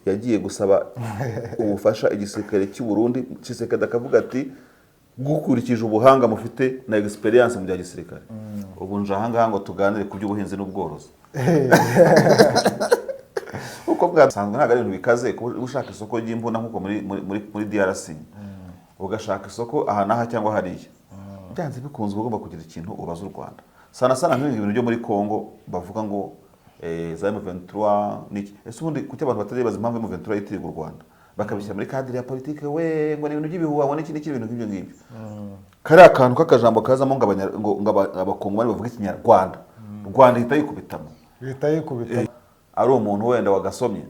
Yagiye gusaba ubufasha igisirikare cy'u Burundi. Tshisekedi akavuga ati: "Gukurikije ubuhanga mufite na experience mu bya gisirikare, ubu nje ahangaha ngo tuganire ku by'ubuhinzi n'ubworozi." Uko bwasanzwe ntabwo ari ibintu bikaze kuba ushaka isoko ry'imbunda nk'uko muri DRC, ugashaka isoko aha n'aha cyangwa hariya, byanze bikunze uba ugomba kugira ikintu ubaza u Rwanda, sana sana nk'ibi bintu byo muri Congo bavuga ngo za M23 niki. Ese ubundi kuki abantu bataribaza impamvu M23 yitirirwa u Rwanda, bakabishyira muri cadre ya politike we, ngo ni ibintu by'ibihuha, ngo n'iki n'iki, ibintu nk'ibyo ngibyo? Kariya kantu k'akajambo kazamo ngo ngo abakongomani bavuga Ikinyarwanda, Rwanda ihita yikubitamo. Bihita yikubita. Ari umuntu wenda wagasomye,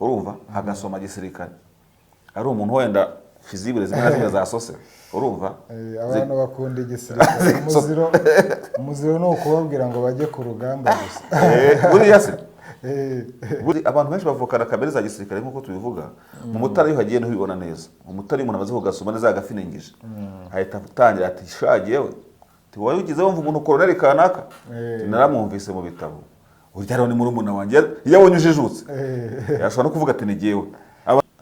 urumva, agasoma gisirikare, ari umuntu wenda fusible zimwe na zimwe zasose, urumva. Abantu bakunda igisirikare. Umuziro ni ukubabwira ngo bajye ku rugamba gusa. Buriya se abantu benshi bavukana kamere za gisirikare nk'uko tubivuga. Mu Mutara iyo uhagiye ntubibona neza. Mu Mutara iyo umuntu amaze kugasoma neza agafiningije, ahita atangira ati: "Shagiye we, wowe ugize wumva umuntu koroneri kanaka?" "Naramwumvise mu bitabo, urya rero ni murumuna wanjye." Iyo abonye ujijutse, yashobora no kuvuga ati: "Ni jyewe."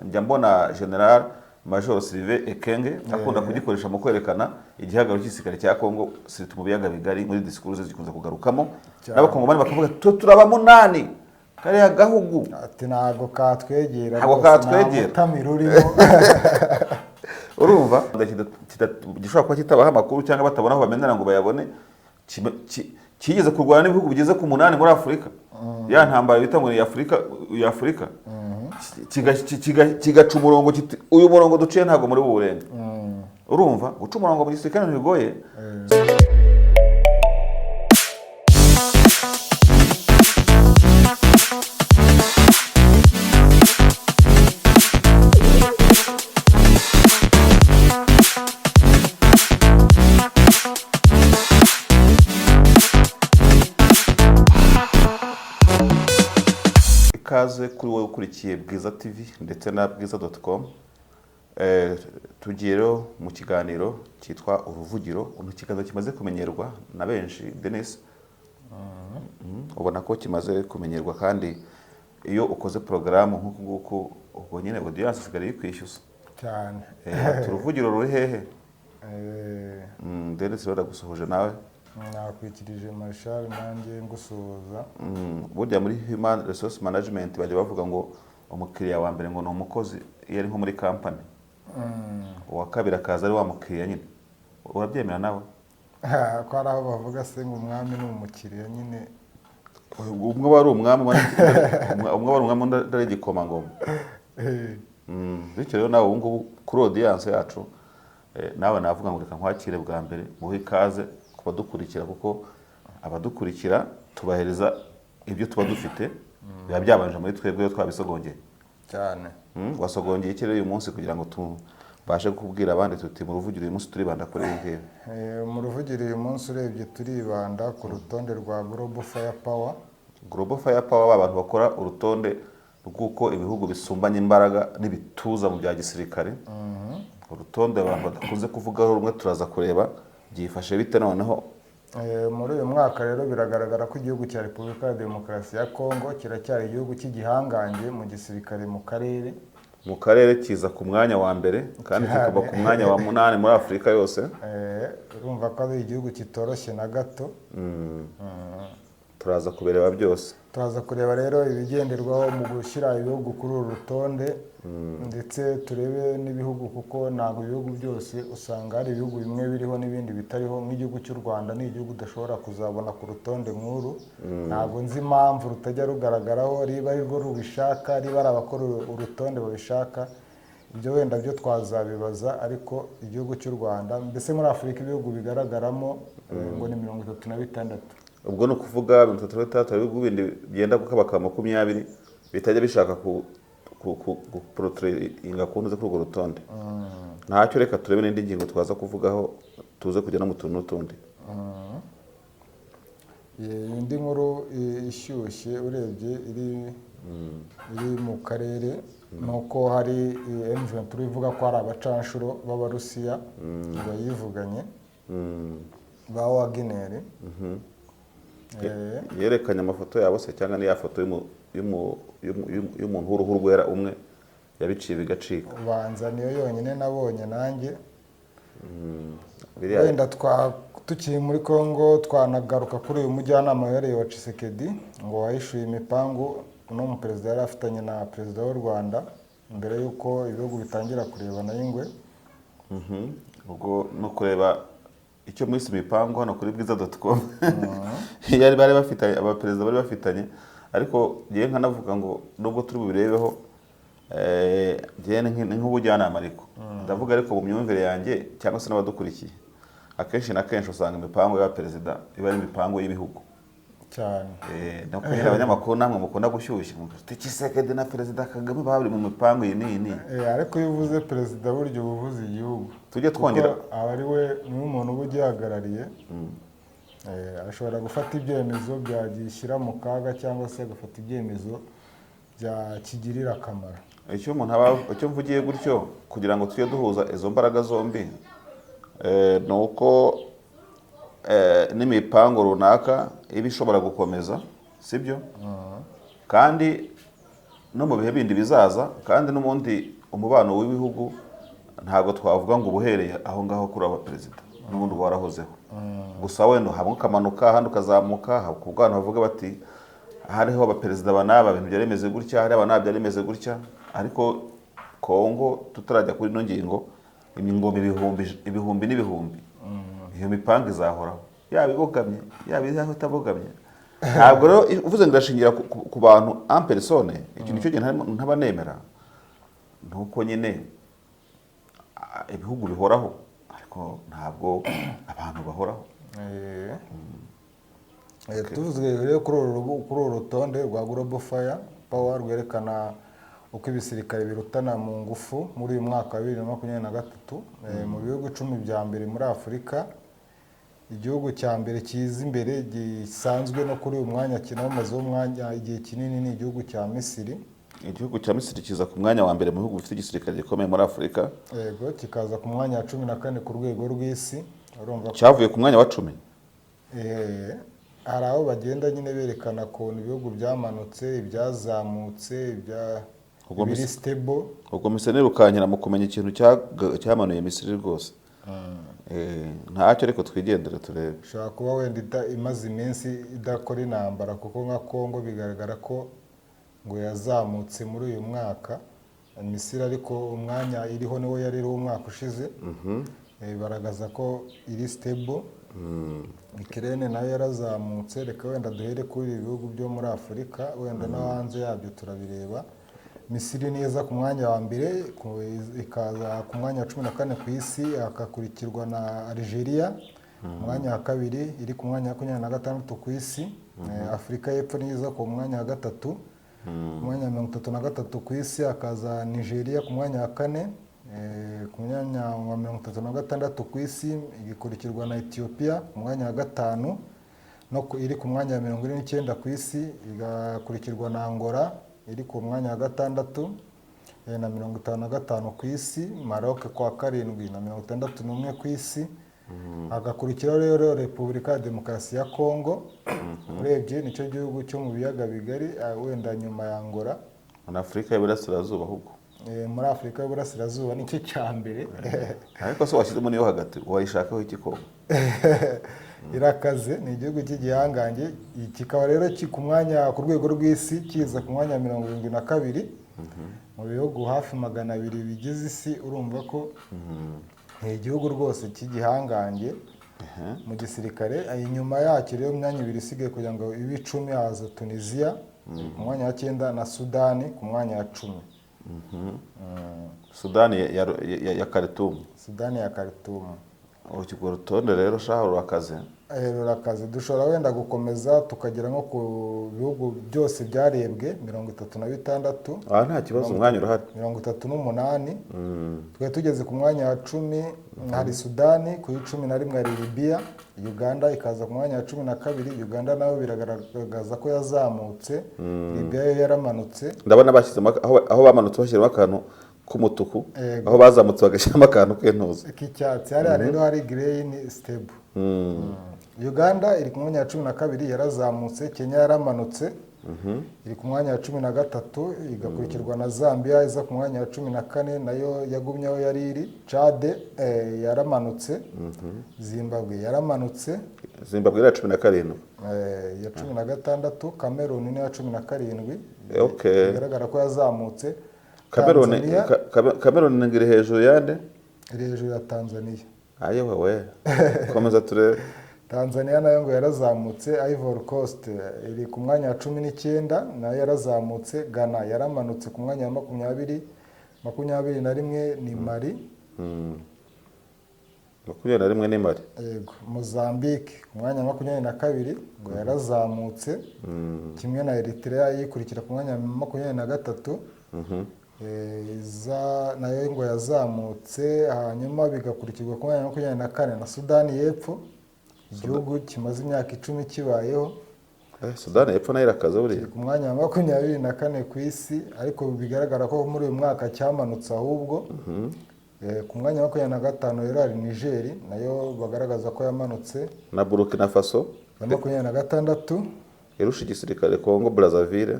Njya mbona General Major Sylvain Ekenge akunda kugikoresha mu kwerekana igihagararo cy'igisirikare cya Congo, surtout mu biyaga bigari. Muri discours ze gikunze kugarukamo, n'abakongomani bakavuga: "Twe turaba munani kariya gahugu." Ati: "Ntabwo katwegera." Ntabwo Rwose, katwegera. nta mutamiro urimo. Urumva, gishobora kuba kitabaha amakuru cyangwa batabona aho bamenera ngo bayabone. Kigeze kurwana n'ibihugu bigeze ku munani muri Afurika, ya ntambara bita ngo ni Afurika ya Afurika, kigaca umurongo kiti: "Uyu murongo duciye ntabwo muri buwurenge." Urumva, guca umurongo mu gisirikare ntibigoye. Ikaze kuri wowe ukurikiye Bwiza TV ndetse na bwiza.com. Tugiye rero mu kiganiro cyitwa Uruvugiro, ni ikiganiro kimaze kumenyerwa na benshi. Denis, ubona ko kimaze kumenyerwa, kandi iyo ukoze porogaramu nk'uku nguku, ubwo nyine audience isigaye yikwishyuza. Cyane. Ati: "Uruvugiro ruri hehe?" Denis rero ndagusuhuje nawe. Nakwikirije Marshal, nanjye ngusuhuza. Burya muri human resource management bajya bavuga ngo umukiriya wa mbere ngo ni umukozi iyo ari nko muri company, uwa kabiri akaza ari wa mukiriya nyine. Urabyemera nawe? Ko hari aho bavuga se ngo umwami ni umukiriya nyine. Umwe aba ari umwami, umwe aba ari umwami, undi ari igikomangoma. Bityo rero nawe ubu ngubu kuri audience yacu, nawe navuga ngo reka nkwakire bwa mbere, muhe ikaze ku badukurikira, kuko abadukurikira tubahereza ibyo tuba dufite, biba byabanje muri twebwe iyo twabisogongeye. Cyane. Wasogongeye iki rero uyu munsi kugira ngo tubashe kubwira abandi tuti: "Mu Ruvugiro uyu munsi turibanda kuri ibi ngibi"? Mu Ruvugiro uyu munsi urebye turibanda ku rutonde rwa Global Fire Power. Global Fire Power, ba bantu bakora urutonde rw'uko ibihugu bisumbanya imbaraga n'ibituza mu bya gisirikare, urutonde abantu badakunze kuvugaho rumwe. Turaza kureba byifashe bite noneho. Muri uyu mwaka rero biragaragara ko igihugu cya Repubulika ya Demokarasi ya Kongo kiracyari igihugu cy'igihangange mu gisirikare mu karere. Mu karere kiza ku mwanya wa mbere kandi kikaba ku mwanya wa munani muri Afurika yose. Urumva ko ari igihugu kitoroshye na gato. Turaza kubireba byose. Turaza kureba rero ibigenderwaho mu gushyira ibihugu kuri uru rutonde, ndetse turebe n'ibihugu, kuko ntabwo ibihugu byose, usanga hari ibihugu bimwe biriho n'ibindi bitariho. Nk'igihugu cy'u Rwanda ni igihugu udashobora kuzabona ku rutonde nk'uru. Ntabwo nzi impamvu rutajya rugaragaraho, riba ari rwo rubishaka, riba ari abakora urutonde babishaka, ibyo wenda byo twazabibaza. Ariko igihugu cy'u Rwanda, mbese muri Afurika ibihugu bigaragaramo ngo ni 36. Ubwo ni ukuvuga 36, ibihugu bindi byenda gukabakaba 20 bitajya bishaka guporotoringa ku ntuze kuri urwo rutonde. Ntacyo, reka turebe n'indi ngingo twaza kuvugaho, tuze kujya no mu tuntu n'utundi. Indi nkuru ishyushye urebye iri mu karere ni uko hari M23 ivuga ko hari abacanshuro b'Abarusiya bayivuganye ba Wagner. Yerekanye amafoto yabo se, cyangwa ni ya foto y'umuntu w'uruhu rwera umwe yabiciye bigacika. Ubanza niyo yonyine nabonye nanjye. Biriya Wenda tukiri muri Congo, twanagaruka kuri uyu mujyanama wihariye wa Tshisekedi ngo wahishuye imipangu uno muperezida yari afitanye na perezida w'u Rwanda mbere y'uko ibihugu bitangira kurebana y'ingwe. Ubwo no kureba icyo mwise imipangu hano kuri bwiza.com yari bari bafitanye, abaperezida bari bafitanye. Ariko ngewe nkanavuga ngo nubwo turi bubirebeho, ngewe ni nk'ubujyanama, ariko ndavuga, ariko mu myumvire yanjye cyangwa se n'abadukurikiye, akenshi na kenshi usanga imipango y'abaperezida iba ari imipango y'ibihugu. Cyane. No kugira abanyamakuru namwe mukunda gushyushya muti Tshisekedi na Perezida Kagame bari mu mipango iyi n'iyi n'iyi. Ariko iyo uvuze perezida, burya uba uvuze igihugu. Tujye twongera Kuko aba ari we, niwe muntu uba ugihagarariye. Ashobora gufata ibyemezo byagishyira mu kaga cyangwa se agafata ibyemezo byakigirira akamaro. Icyo umuntu aba, icyo mvugiye gutyo kugira ngo tujye duhuza izo mbaraga zombi, ni uko n'imipango runaka iba ishobora gukomeza, sibyo? Kandi no mu bihe bindi bizaza, kandi n'ubundi umubano w'ibihugu ntabwo twavuga ngo ubuhereye aho ngaho kuri aba perezida, n'ubundi uba warahozeho. Gusa wenda hamwe ukamanuka, ahandi ukazamuka. Ku bwana bavuga bati hariho abaperezida aba n'aba, ibintu byari bimeze gutya, hari aba n'aba, byari bimeze gutya. Ariko Kongo, tutarajya kuri ino ngingo, ingoma ibihumbi ibihumbi n'ibihumbi, iyo mipango izahoraho, yaba ibogamye, yaba itabogamye. Ntabwo rero uvuze ngo irashingira ku bantu en personne, icyo nicyo gihe ntaba nemera. Ni uko nyine ibihugu bihoraho, ariko ntabwo abantu bahoraho. Tuvuze rero kuri uru rutonde rwa Global Fire Power rwerekana uko ibisirikare birutana mu ngufu muri uyu mwaka wa 2023, mu bihugu 10 bya mbere muri Afurika, igihugu cya mbere kiza imbere gisanzwe no kuri uyu mwanya kinawumazeho umwanya igihe kinini ni igihugu cya Misiri. Igihugu cya Misiri kiza ku mwanya wa mbere mu bihugu bifite igisirikare gikomeye muri Afurika. Yego, kikaza ku mwanya wa 14 ku rwego rw'isi. Urumva ko Cyavuye ku mwanya wa 10. Hari aho bagenda nyine berekana ukuntu ibihugu byamanutse, ibyazamutse, ibya Ubwo ibiri stable. Ubwo mise nirukankira mu kumenya ikintu cyamanuye Misiri rwose. Ntacyo, ariko twigendere turebe. Ishobora kuba wenda imaze iminsi idakora intambara, kuko nka Congo bigaragara ko ngo yazamutse muri uyu mwaka. Misiri ariko umwanya iriho niwo yari iriho umwaka ushize. Bigaragaza ko iri stable. Ukraine nayo yarazamutse. Reka wenda duhere kuri ibi bihugu byo muri Afurika, wenda no hanze yabyo turabireba. Misiri neza ku mwanya wa mbere, ikaza ku mwanya wa 14 ku isi, hagakurikirwa na Algeria ku mwanya wa kabiri, iri ku mwanya wa 26 ku isi. Afurika y'Epfo niza ku mwanya wa gatatu, ku mwanya wa 33 ku isi, hakaza Nigeria ku mwanya wa kane, ku mwanya wa 36 ku isi, igakurikirwa na Ethiopia ku mwanya wa gatanu no iri ku mwanya wa 49 ku isi, igakurikirwa na Angola iri ku mwanya wa gatandatu na 55 ku isi, Maroc ku wa karindwi na 61 ku isi, hagakurikiraho rero Repubulika ya Demokarasi ya Kongo. Urebye nicyo gihugu cyo mu biyaga bigari, wenda nyuma ya Angola. Muri Afurika y'Iburasirazuba ahubwo. Muri Afurika y'Uburasirazuba nicyo cya mbere. Ariko se washyizemo niyo hagati, wayishakaho iki Kongo? Irakaze, ni igihugu cy'igihangange. Kikaba rero ku mwanya ku rwego rw'isi kiza ku mwanya wa 72 mu bihugu hafi 200 bigize isi. Urumva ko ni igihugu rwose cy'igihangange mu gisirikare. Inyuma yacyo rero, imyanya ibiri isigaye kugira ngo ibe 10, haza Tunisia ku mwanya wa cyenda na Sudani ku mwanya wa 10. Sudani ya Khartoum. Sudani ya Khartoum. Urwo rutonde rero shaho rurakaze. Rurakaze. Dushobora wenda gukomeza tukagera nko ku bihugu byose byarebwe, 36. Aha nta kibazo, umwanya urahari. 38. Twari tugeze ku mwanya wa 10, hari Sudani, ku 11 hari Libiya, Uganda ikaza ku mwanya wa 12. Uganda nayo biragaragaza ko yazamutse, Libiya yo yaramanutse. Ndabona bashyizemo aho bamanutse bashyiramo akantu k'umutuku, Yego. aho bazamutse bagashyiramo akantu k'intuza k'icyatsi. Hariya rero hari green stable. Uganda iri ku mwanya wa 12, yarazamutse. Kenya yaramanutse. Iri ku mwanya wa 13, igakurikirwa na Zambia iza ku mwanya wa 14, nayo yagumye aho yari iri. Chad yaramanutse, Zimbabwe yaramanutse. Zimbabwe iri iya 17. Ya 16, Cameroon ni iya 17. Bigaragara ko yazamutse. Cameroon. Tanzania. Cameroon ngo iri hejuru yande? Iri hejuru ya Tanzania. Ayewe we, komeza turebe. Tanzania nayo ngo yarazamutse. Ivory Coast iri ku mwanya wa 19, nayo yarazamutse. Ghana yaramanutse ku mwanya wa 20. 21 ni Mali. 21 ni Mali. Yego. Mozambique ku mwanya wa 22, ngo yarazamutse, kimwe na Eritrea yikurikira ku mwanya wa 23. Nayo ngo yazamutse, hanyuma bigakurikirwa ku mwanya wa 24 na Sudani y'Epfo, igihugu kimaze imyaka 10 kibayeho. Sudani y'Epfo nayo irakaze buriya. Kiri ku mwanya wa 24 ku isi, ariko bigaragara ko muri uyu mwaka cyamanutse ahubwo. Ku mwanya wa 25 rero hari Niger, nayo bagaragaza ko yamanutse. Na Burkina Faso. Na 26. Irusha igisirikare Congo Brazzaville.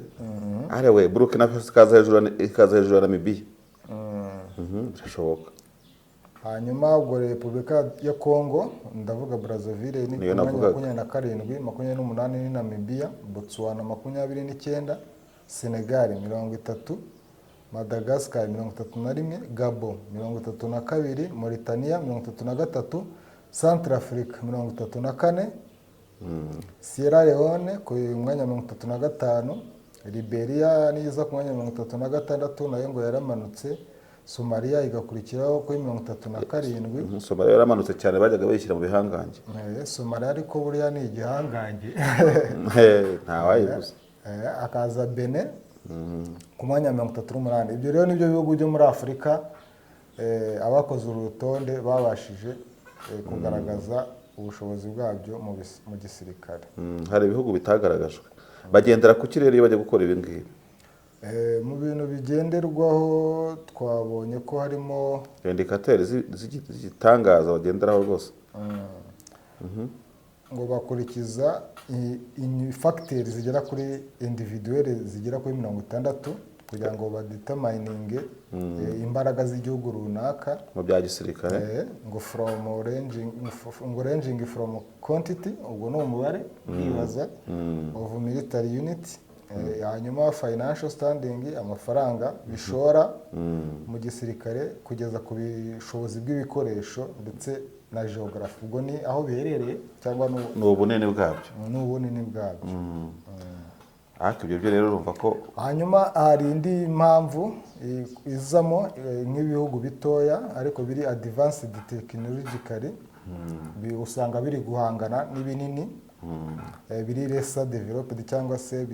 Arewe, Burkina Faso ikaza hejuru ya Namibia. Birashoboka. Hanyuma ubwo Repubulika ya Congo, ndavuga Brazzaville, ni ku Niyo mwanya wa navugaga. 27. 28 ni Namibia, Botswana 29, Senegal 30, Madagascar 31, Gabon 32, Mauritania 33, Centrafrique 34, Sierra Leone ku mwanya wa 35, Liberia niza ku mwanya wa 36, nayo ngo yaramanutse, Somalia igakurikiraho kuri 37. Somalia yaramanutse cyane, bajyaga bayishyira mu bihangange. Somalia ariko buriya ni igihangange. Ntawayibuze. Akaza Benin ku mwanya wa 38. Ibyo rero nibyo bihugu byo muri Afurika abakoze uru rutonde babashije kugaragaza ubushobozi bwabyo mu gisirikare. Hari ibihugu bitagaragajwe. Bagendera ku kirere iyo bajya gukora ibi ngibi? Mu bintu bigenderwaho twabonye ko harimo indicateurs z'igitangaza bagenderaho rwose. Ngo bakurikiza facteurs zigera kuri individuelle zigera kuri 60 kugira ngo badetermininge imbaraga z'igihugu runaka mu bya gisirikare. Ngo from ranging, ngo ranging from quantity, ubwo ni umubare ndibaza, of military unit, hanyuma financial standing, amafaranga bishora mu gisirikare, kugeza ku bushobozi bw'ibikoresho ndetse na geography, ubwo ni aho biherereye cyangwa ni ubunini bwabyo. N'ubunini bwabyo. Ariko ibyo byo rero urumva ko Hanyuma hari indi mpamvu izamo, nk'ibihugu bitoya ariko biri advanced technologically, usanga biri guhangana n'ibinini biri less developed cyangwa se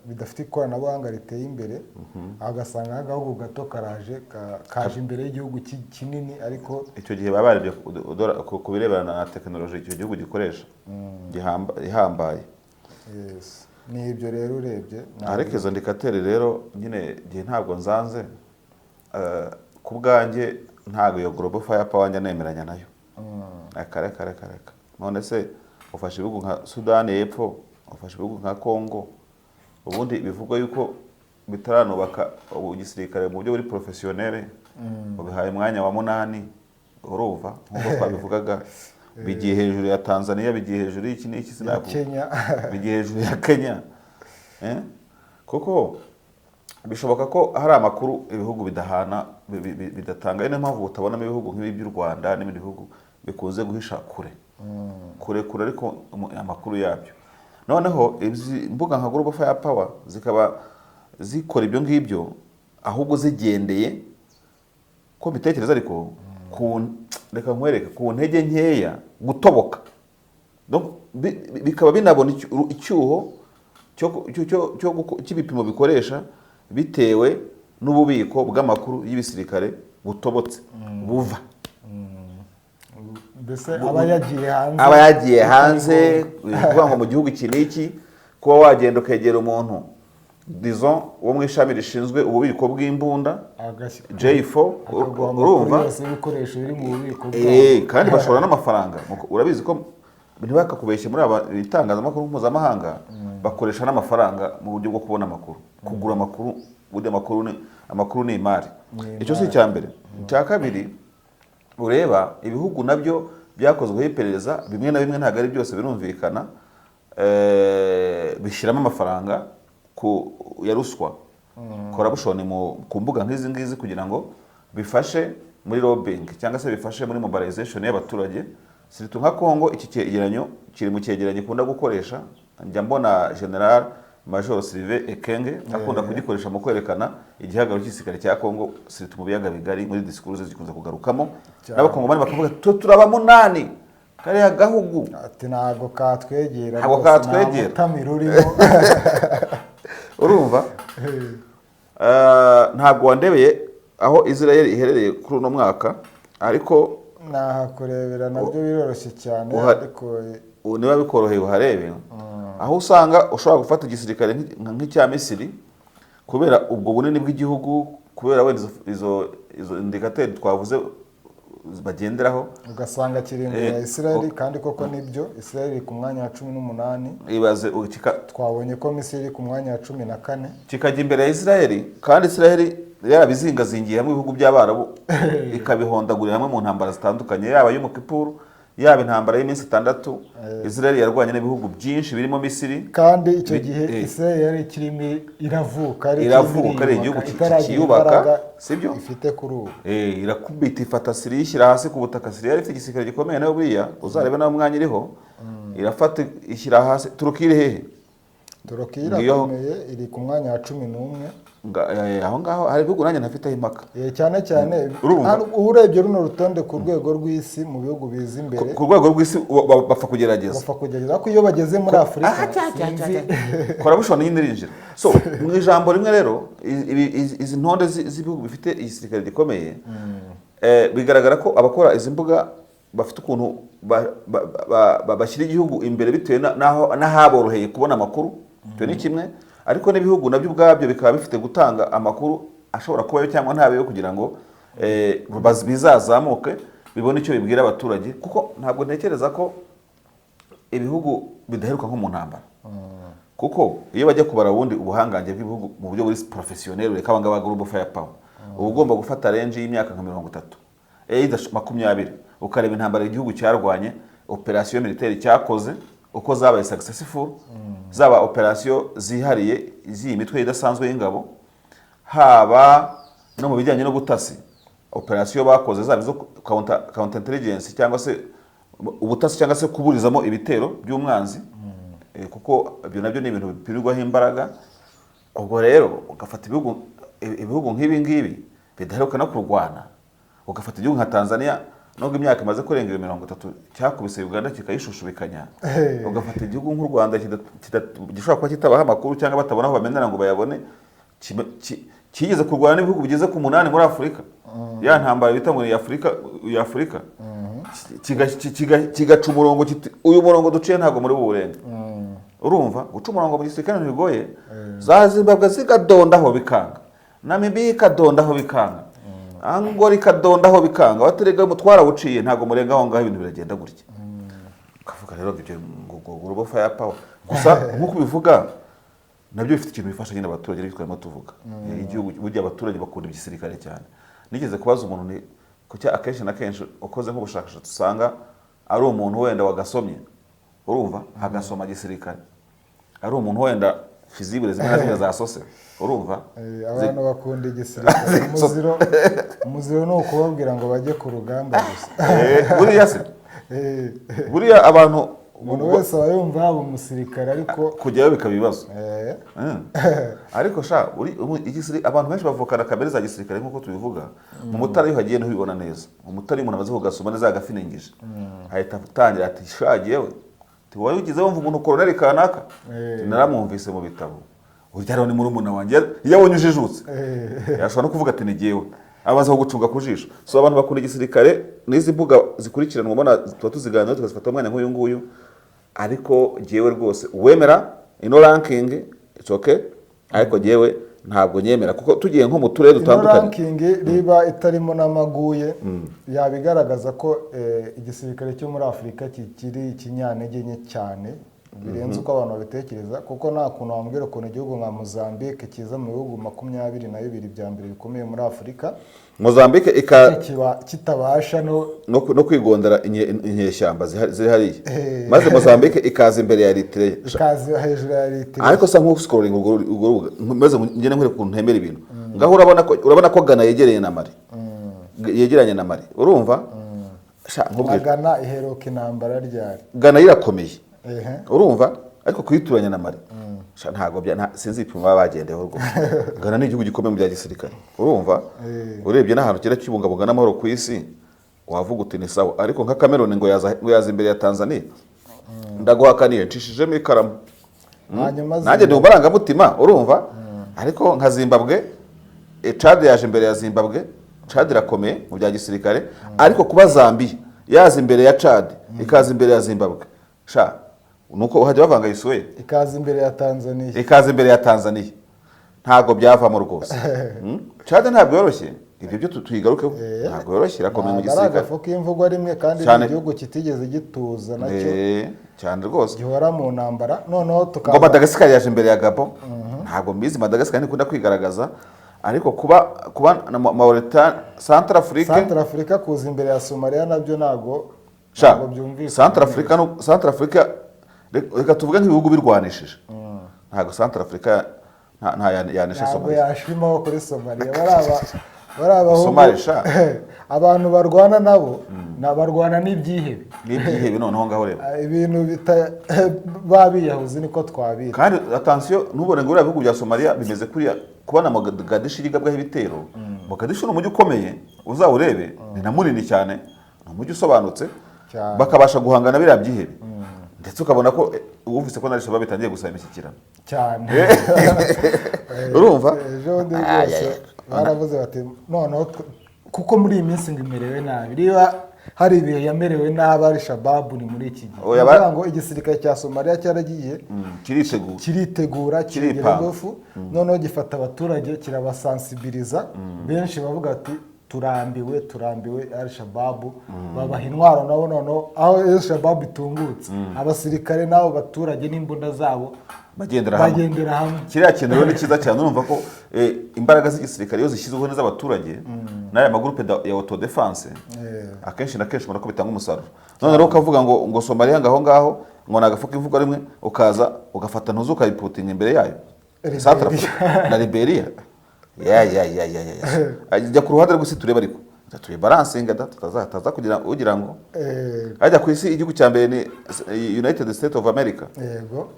bidafite ikoranabuhanga riteye imbere, aho ugasanga nk'agahugu gato karaje kaje imbere y'igihugu kinini ariko Icyo gihe baba barebye ku birebana na tekinoloji icyo gihugu gikoresha ihambaye. Yes. Ni ibyo rero urebye Ariko izo indicateurs rero nyine igihe ntabwo nzanze. Ku bwanjye ntabwo iyo Global Fire Power njya nemeranya nayo. Reka, reka, reka, reka. None se ufashe ibihugu nka Sudani y'Epfo, ufashe ibihugu nka Congo, ubundi bivugwa yuko bitaranubaka ubu gisirikare mu buryo buri professionnel, ubihaye umwanya wa munani? Urumva nk'uko twabivugaga, bigiye hejuru ya Tanzania, bigiye hejuru y'iki n'iki, ya sinavuga. Kenya. Bigiye hejuru ya Kenya. Kuko bishoboka ko hari amakuru ibihugu bidahana, bidatanga. Ari niyo mpamvu utabonamo ibihugu nk'ibi by'u Rwanda n'ibindi bihugu bikunze guhisha kure kure kure, ariko amakuru yabyo. Noneho izi mbuga nka Global Fire Power zikaba zikora ibyo ngibyo ahubwo zigendeye ko mbitekereza, ariko ku reka nkwereke ku ntege nkeya gutoboka. Donc, bikaba binabona icyuho cy'ibipimo bikoresha bitewe n'ububiko bw'amakuru y'ibisirikare butobotse buva Mbese aba yagiye hanze. Aba yagiye hanze, kuvuga ngo mu gihugu iki n'iki, kuba wagenda ukegera umuntu, disons, wo mu ishami rishinzwe ububiko bw'imbunda J4, akaguha amakuru urumva yose y'ibikoresho biri mu bubiko bwabo. Kandi bashora n'amafaranga. Urabizi ko ntibakakubeshye, muri aba itangazamakuru mpuzamahanga Bakoresha n'amafaranga mu buryo bwo kubona amakuru, kugura amakuru. Burya amakuru ni imari. Ni Icyo si icya mbere. Icya kabiri, ureba ibihugu nabyo byakozweho iperereza bimwe na bimwe, ntabwo ari byose birumvikana, bishyiramo amafaranga ku ya ruswa, corruption ku mbuga nk'izi ngizi, kugira ngo bifashe muri lobbying cyangwa se bifashe muri mobilization y'abaturage, surtout nka Congo. Iki cyegeranyo kiri mu cyegeranyo ikunda gukoresha. Njya mbona General Major Sylvain Ekenge akunda kugikoresha mu kwerekana igihagararo cy'igisirikare cya Congo, surtout mu biyaga bigari. Muri discours ze gikunze kugarukamo. N'abakongomani bakavuga, twe turaba munani kariya gahugu. Ati ntabwo katwegera. Ntabwo Rwose, katwegera. nta mutamiro urimo. Urumva, ntabwo wandebeye aho Israel iherereye kuri uno mwaka, ariko Nahakurebera, nabyo biroroshye cyane. Ariko ubu niba bikoroheye uharebe, aho usanga ushobora gufata igisirikare nk'icya Misiri, kubera ubwo bunini bw'igihugu, kubera wenda izo indicateurs twavuze bagenderaho. Ugasanga kiri imbere ya Israel. Kandi koko nibyo, Israel iri ku mwanya wa 18. Ibaze Twabonye ko Misiri iri ku mwanya wa 14. Kikajya imbere ya Israel, kandi Israel yarabizingazingiye hamwe ibihugu by'Abarabu, ikabihondagurira hamwe mu ntambara zitandukanye, yaba Yom Kippur, yaba intambara y'iminsi 6. Israel yarwanye n'ibihugu byinshi birimo Misiri. Kandi icyo gihe Israel yari ikirimo iravuka, yari ikirimo Iravuka, ari iriyubaka, igihugu itaragira kiyubaka, imbaraga sibyo? ifite kuri ubu. Irakubita, ifata Siriya, ishyira hasi ku butaka. Siriya yari ifite igisirikare gikomeye nayo buriya, uzarebe nawe umwanya iriho. Irafata, ishyira hasi. Turukiya iri hehe? Turukiya irakomeye, iri ku mwanya wa 11. Aho ngaho hari ibihugu nanjye ntafiteho impaka. Cyane cyane Urumva? Hano urebye runo rutonde ku rwego rw'isi, mu bihugu biza imbere, Ku rwego rw'isi bapfa kugerageza. Bapfa kugerageza, ariko iyo bageze muri Afurika sinzi. Corruption nyine irinjira. So mu ijambo rimwe rero, izi ntonde z'ibihugu bifite igisirikare gikomeye, bigaragara ko abakora izi mbuga bafite ukuntu bashyira igihugu imbere bitewe n'ahaboroheye kubona amakuru. Icyo ni kimwe, ariko n'ibihugu nabyo ubwabyo bikaba bifite gutanga amakuru ashobora kubayo cyangwa ntabeyo, kugira ngo bizazamuke, bibone icyo bibwira abaturage, kuko ntabwo ntekereza ko ibihugu bidaheruka nko mu ntambara, kuko iyo bajya kubara ubundi ubuhangange bw'ibihugu mu buryo buri professionnel, reka abangaba global fire power, uba ugomba gufata range y'imyaka nka 30, either 20, ukareba intambara igihugu cyarwanye, opération militaire cyakoze, uko zabaye successful, zaba opération zihariye z'iyi mitwe idasanzwe y'ingabo, haba no mu bijyanye n'ubutasi, opération bakoze, zaba izo counter intelligence cyangwa se ubutasi cyangwa se kuburizamo ibitero by'umwanzi, kuko ibyo nabyo ni ibintu bipimirwaho imbaraga. Ubwo rero ugafata ibihugu nk'ibi ngibi bidaheruka no kurwana, ugafata igihugu nka Tanzania, nubwo imyaka imaze kurenga iyo 30, cyakubise Uganda kikayishushubikanya, ugafata igihugu nk'u Rwanda gishobora kuba kitabaha amakuru cyangwa batabona aho bamenera ngo bayabone, kigeze kurwana n'ibihugu bigeze ku munani muri Afurika, ya ntambara bita ngo ni Afurika ya Afurika, kigaca umurongo kiti uyu murongo duciye ntabwo muri buwurenge. Urumva, guca umurongo mu gisirikare ntibigoye. Za Zimbabwe zigadondaho bikanga, Namibiya ikadondaho bikanga, Angola ikadondaho bikanga, baterega twarawuciye, ntabwo murenga aho ngaho, ibintu biragenda gutya. Ukavuga rero ngo ibyo ngo global fire power gusa nk'uko ubivuga, nabyo bifite ikintu bifasha nyine abaturage, ariko twarimo tuvuga igihugu. Burya abaturage bakunda igisirikare cyane. Nigeze kubaza umuntu ni kuki akenshi na kenshi ukoze nk'ubushakashatsi usanga ari umuntu wenda wagasomye, urumva, agasoma gisirikare, ari umuntu wenda fusible zimwe na zimwe zasose, urumva? Abantu bakunda igisirikare. Umuziro ni ukubabwira ngo bajye ku rugamba gusa. Buriya se buriya abantu Umuntu wese aba yumva yaba umusirikare, ariko kujyayo bikaba ibibazo. Ariko sha abantu benshi bavukana kamere za gisirikare nk'uko tubivuga. Mu Mutara iyo uhagiye ntubibona neza. Mu Mutara iyo umuntu amaze kugasoma neza agafiningije, ahita atangira ati sha jyewe, wowe ugize wumva umuntu koroneri kanaka? Naramwumvise mu bitabo, urya rero ni murumuna wanjye. Iyo abonye ujijutse, yashobora no kuvuga ati ni jyewe, abaza kugucunga ku jisho. So abantu bakunda igisirikare n'izi mbuga zikurikiranwa, ubona tuba tuziganiraho, tukazifata umwanya nk'uyu nguyu. Ariko jyewe rwose, uwemera ino ranking, it's okay, ariko jyewe ntabwo nyemera, kuko tugiye nko mu turere Ino dutandukanye. ranking riba itarimo n'amaguye, yaba igaragaza ko igisirikare cyo muri Afurika kikiri ikinyantege nke cyane. Birenze uko abantu babitekereza, kuko nta kuntu wambwira ukuntu igihugu nka Mozambique kiza mu bihugu 22 bya mbere bikomeye muri Afurika, Mozambique ika kiba kitabasha no no kwigondera inyeshyamba ziri hariya, maze Mozambique ikaza imbere ya Eritrea. Ikaza hejuru ya Eritrea. Ariko sa nk'uscrolling urwo rubuga, maze ngende nkwereka ukuntu ntemera ibintu. Ngaho urabona ko Ghana yegereye na Mali, yegeranye na Mali, urumva? Sha, nkubwire. Ghana iheruka intambara ryari? Ghana irakomeye. Ehe. Urumva, ariko kuyituranya na Mali, sha, ntabwo sinzi ibipimo baba bagendeyeho rwose. Ghana ni igihugu gikomeye mu bya gisirikare, urumva? Urebye n'ahantu kera kibungabunga n'amahoro ku isi, wavuga uti ni sawa. Ariko nka Cameroon ngo yaza imbere ya Tanzania, ndaguhakaniye nshishijemo ikaramu. Hanyuma Nanjye ndi mu marangamutima, urumva? Ariko nka Zimbabwe, Chad yaje imbere ya Zimbabwe. Chad irakomeye mu bya gisirikare, ariko kuba Zambia yaza imbere ya Chad, ikaza imbere ya Zimbabwe, sha, nuko uhajya bavanga Isuweli. Ikaza imbere ya Tanzania. Ikaza imbere ya Tanzania, ntabwo byavamo rwose. Chad ntabwo yoroshye, ibyo byo tuyigarukeho. Ntabwo yoroshye, irakomeye mu Ntabwo ari gisirikare. agafu k'imvugo rimwe, kandi ni Cyane. igihugu kitigeze gituza nacyo, Cyane rwose. gihora mu ntambara. Noneho Ngo tukaza Madagascar yaje imbere ya Gabon, ntabwo mbizi. Madagascar ntikunda kwigaragaza, ariko kuba na Mauritania, Centrafrique. Centrafrique kuza imbere ya Somalia nabyo ntabwo Sha, ntabwo byumvikana. Centrafrique no Centrafrique, reka tuvuge nk'ibihugu birwanishije, ntabwo Centrafrique nta yanisha Ntabwo Somalia. yashimaho kuri Somalia. Bari abahungu. Somalia, sha. Abantu barwana nabo barwana n'ibyihebe. N'ibyihebe. Noneho ngaho reba. Ah, ibintu bita babiyahuzi niko twabita. Kandi attention, ntubone ngo biriya bihugu bya Somalia bimeze kuriya. Kubona Mogadishu igabwaho ibitero, Mogadishu ni umujyi ukomeye, uzawurebe, ni na munini cyane, ni umujyi usobanutse. Cyane. Bakabasha guhangana biriya byihebe, ndetse ukabona ko wumvise ko na Al-Shabaab itangiye gusaba imishyikirano. Cyane. Urumva? Ejo bundi rwose baravuze bati noneho kuko muri iyi minsi ngo imerewe nabi, niba hari ibihe yamerewe nabi ari Shababu ni muri iki gihe. Oya, Ni ukuvuga ngo igisirikare cya Somaliya cyaragiye, Kiritegura. kiritegura, kigira Kiripanga. ingufu, noneho gifata abaturage kirabasansibiliza. Benshi bavuga ati turambiwe, turambiwe Al Shababu. Babaha intwaro nabo. Noneho aho Al Shababu itungutse, abasirikare n'abo baturage n'imbunda zabo bagendera hamwe. Bagendera hamwe. Kiriya kintu rero ni cyiza cyane. Urumva ko imbaraga z'igisirikare iyo zishyizweho n'iz'abaturage n'aya magurupe ya autodéfense, akenshi na kenshi ubona ko bitanga umusaruro. None rero ukavuga ngo Somaliya ngaho ngaho ngo ni agafu k'imvugo rimwe, ukaza ugafata ntuzi ukayiputinga imbere yayo. Liberia. Centrafrique na Liberia, ya ya ya ya ya ya, jya ku ruhande rw'isi turebe, ariko tuyibalansinga da, tutaza kugira ugira ngo ajya ku isi igihugu cya mbere ni United States of America. Yego.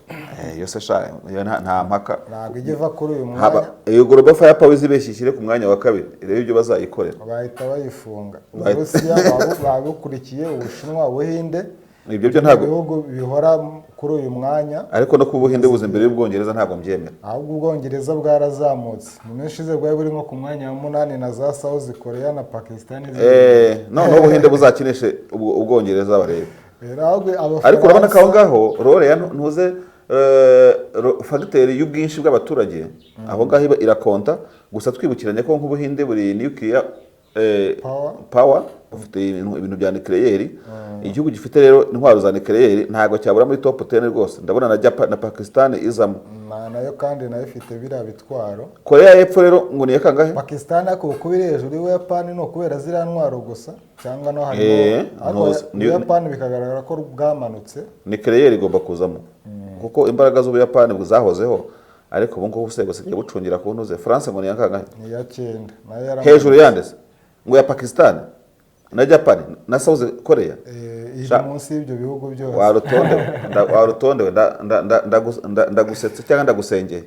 Yo se sha, yo nta mpaka. Ntabwo ijya iva kuri uyu Haba mwanya. iyo Global Firepower izibeshye ishyire ku mwanya wa kabiri, irebe ibyo bazayikorera. Bahita bayifunga. Uburusiya babukurikiye, Ubushinwa, Ubuhinde. Ibyo byo ntabwo Ibihugu bihora kuri uyu mwanya. Ariko no kuba Ubuhinde buza imbere y'Ubwongereza ntabwo mbyemera. Ahubwo Ubwongereza bwarazamutse, mu minsi ishize bwari buri nko ku mwanya wa munani na za South Korea na Pakistan. Noneho Ubuhinde buzakinishe Ubwongereza barebe. Ahubwo Ariko urabona ko aho Abafaransa ngaho role ya ntuze facteur y'ubwinshi bw'abaturage aho ngaho iba irakonta. Gusa twibukiranye ko nk'Ubuhinde buri nuclear Power. power, bufite ibintu bya nucléaire. Igihugu gifite rero intwaro za nucléaire ntabwo cyabura muri top 10 rwose. Ndabona na Japan na Pakistan izamo. Nayo kandi nayo ifite biriya bitwaro. Korea y'Epfo rero ngo ni iya kangahe? Pakistan ariko kuba iri hejuru y'Ubuyapani ni ukubera ziriya ntwaro gusa cyangwa no harimo ariko Ubuyapani bikagaragara ko bwamanutse. Nucléaire igomba kuzamo, kuko imbaraga z'Ubuyapani zahozeho, ariko ubu ngubu se busigaye bucungira ku ntuze. France ngo ni iya kangahe? Ni iya cyenda nayo yaramanutse. Hejuru yanditse ngo ya Pakistan na Japan na South Korea. Iri munsi y'ibyo bihugu byose. Warutondewe, warutondewe, ndagusetse cyangwa ndagusengeye.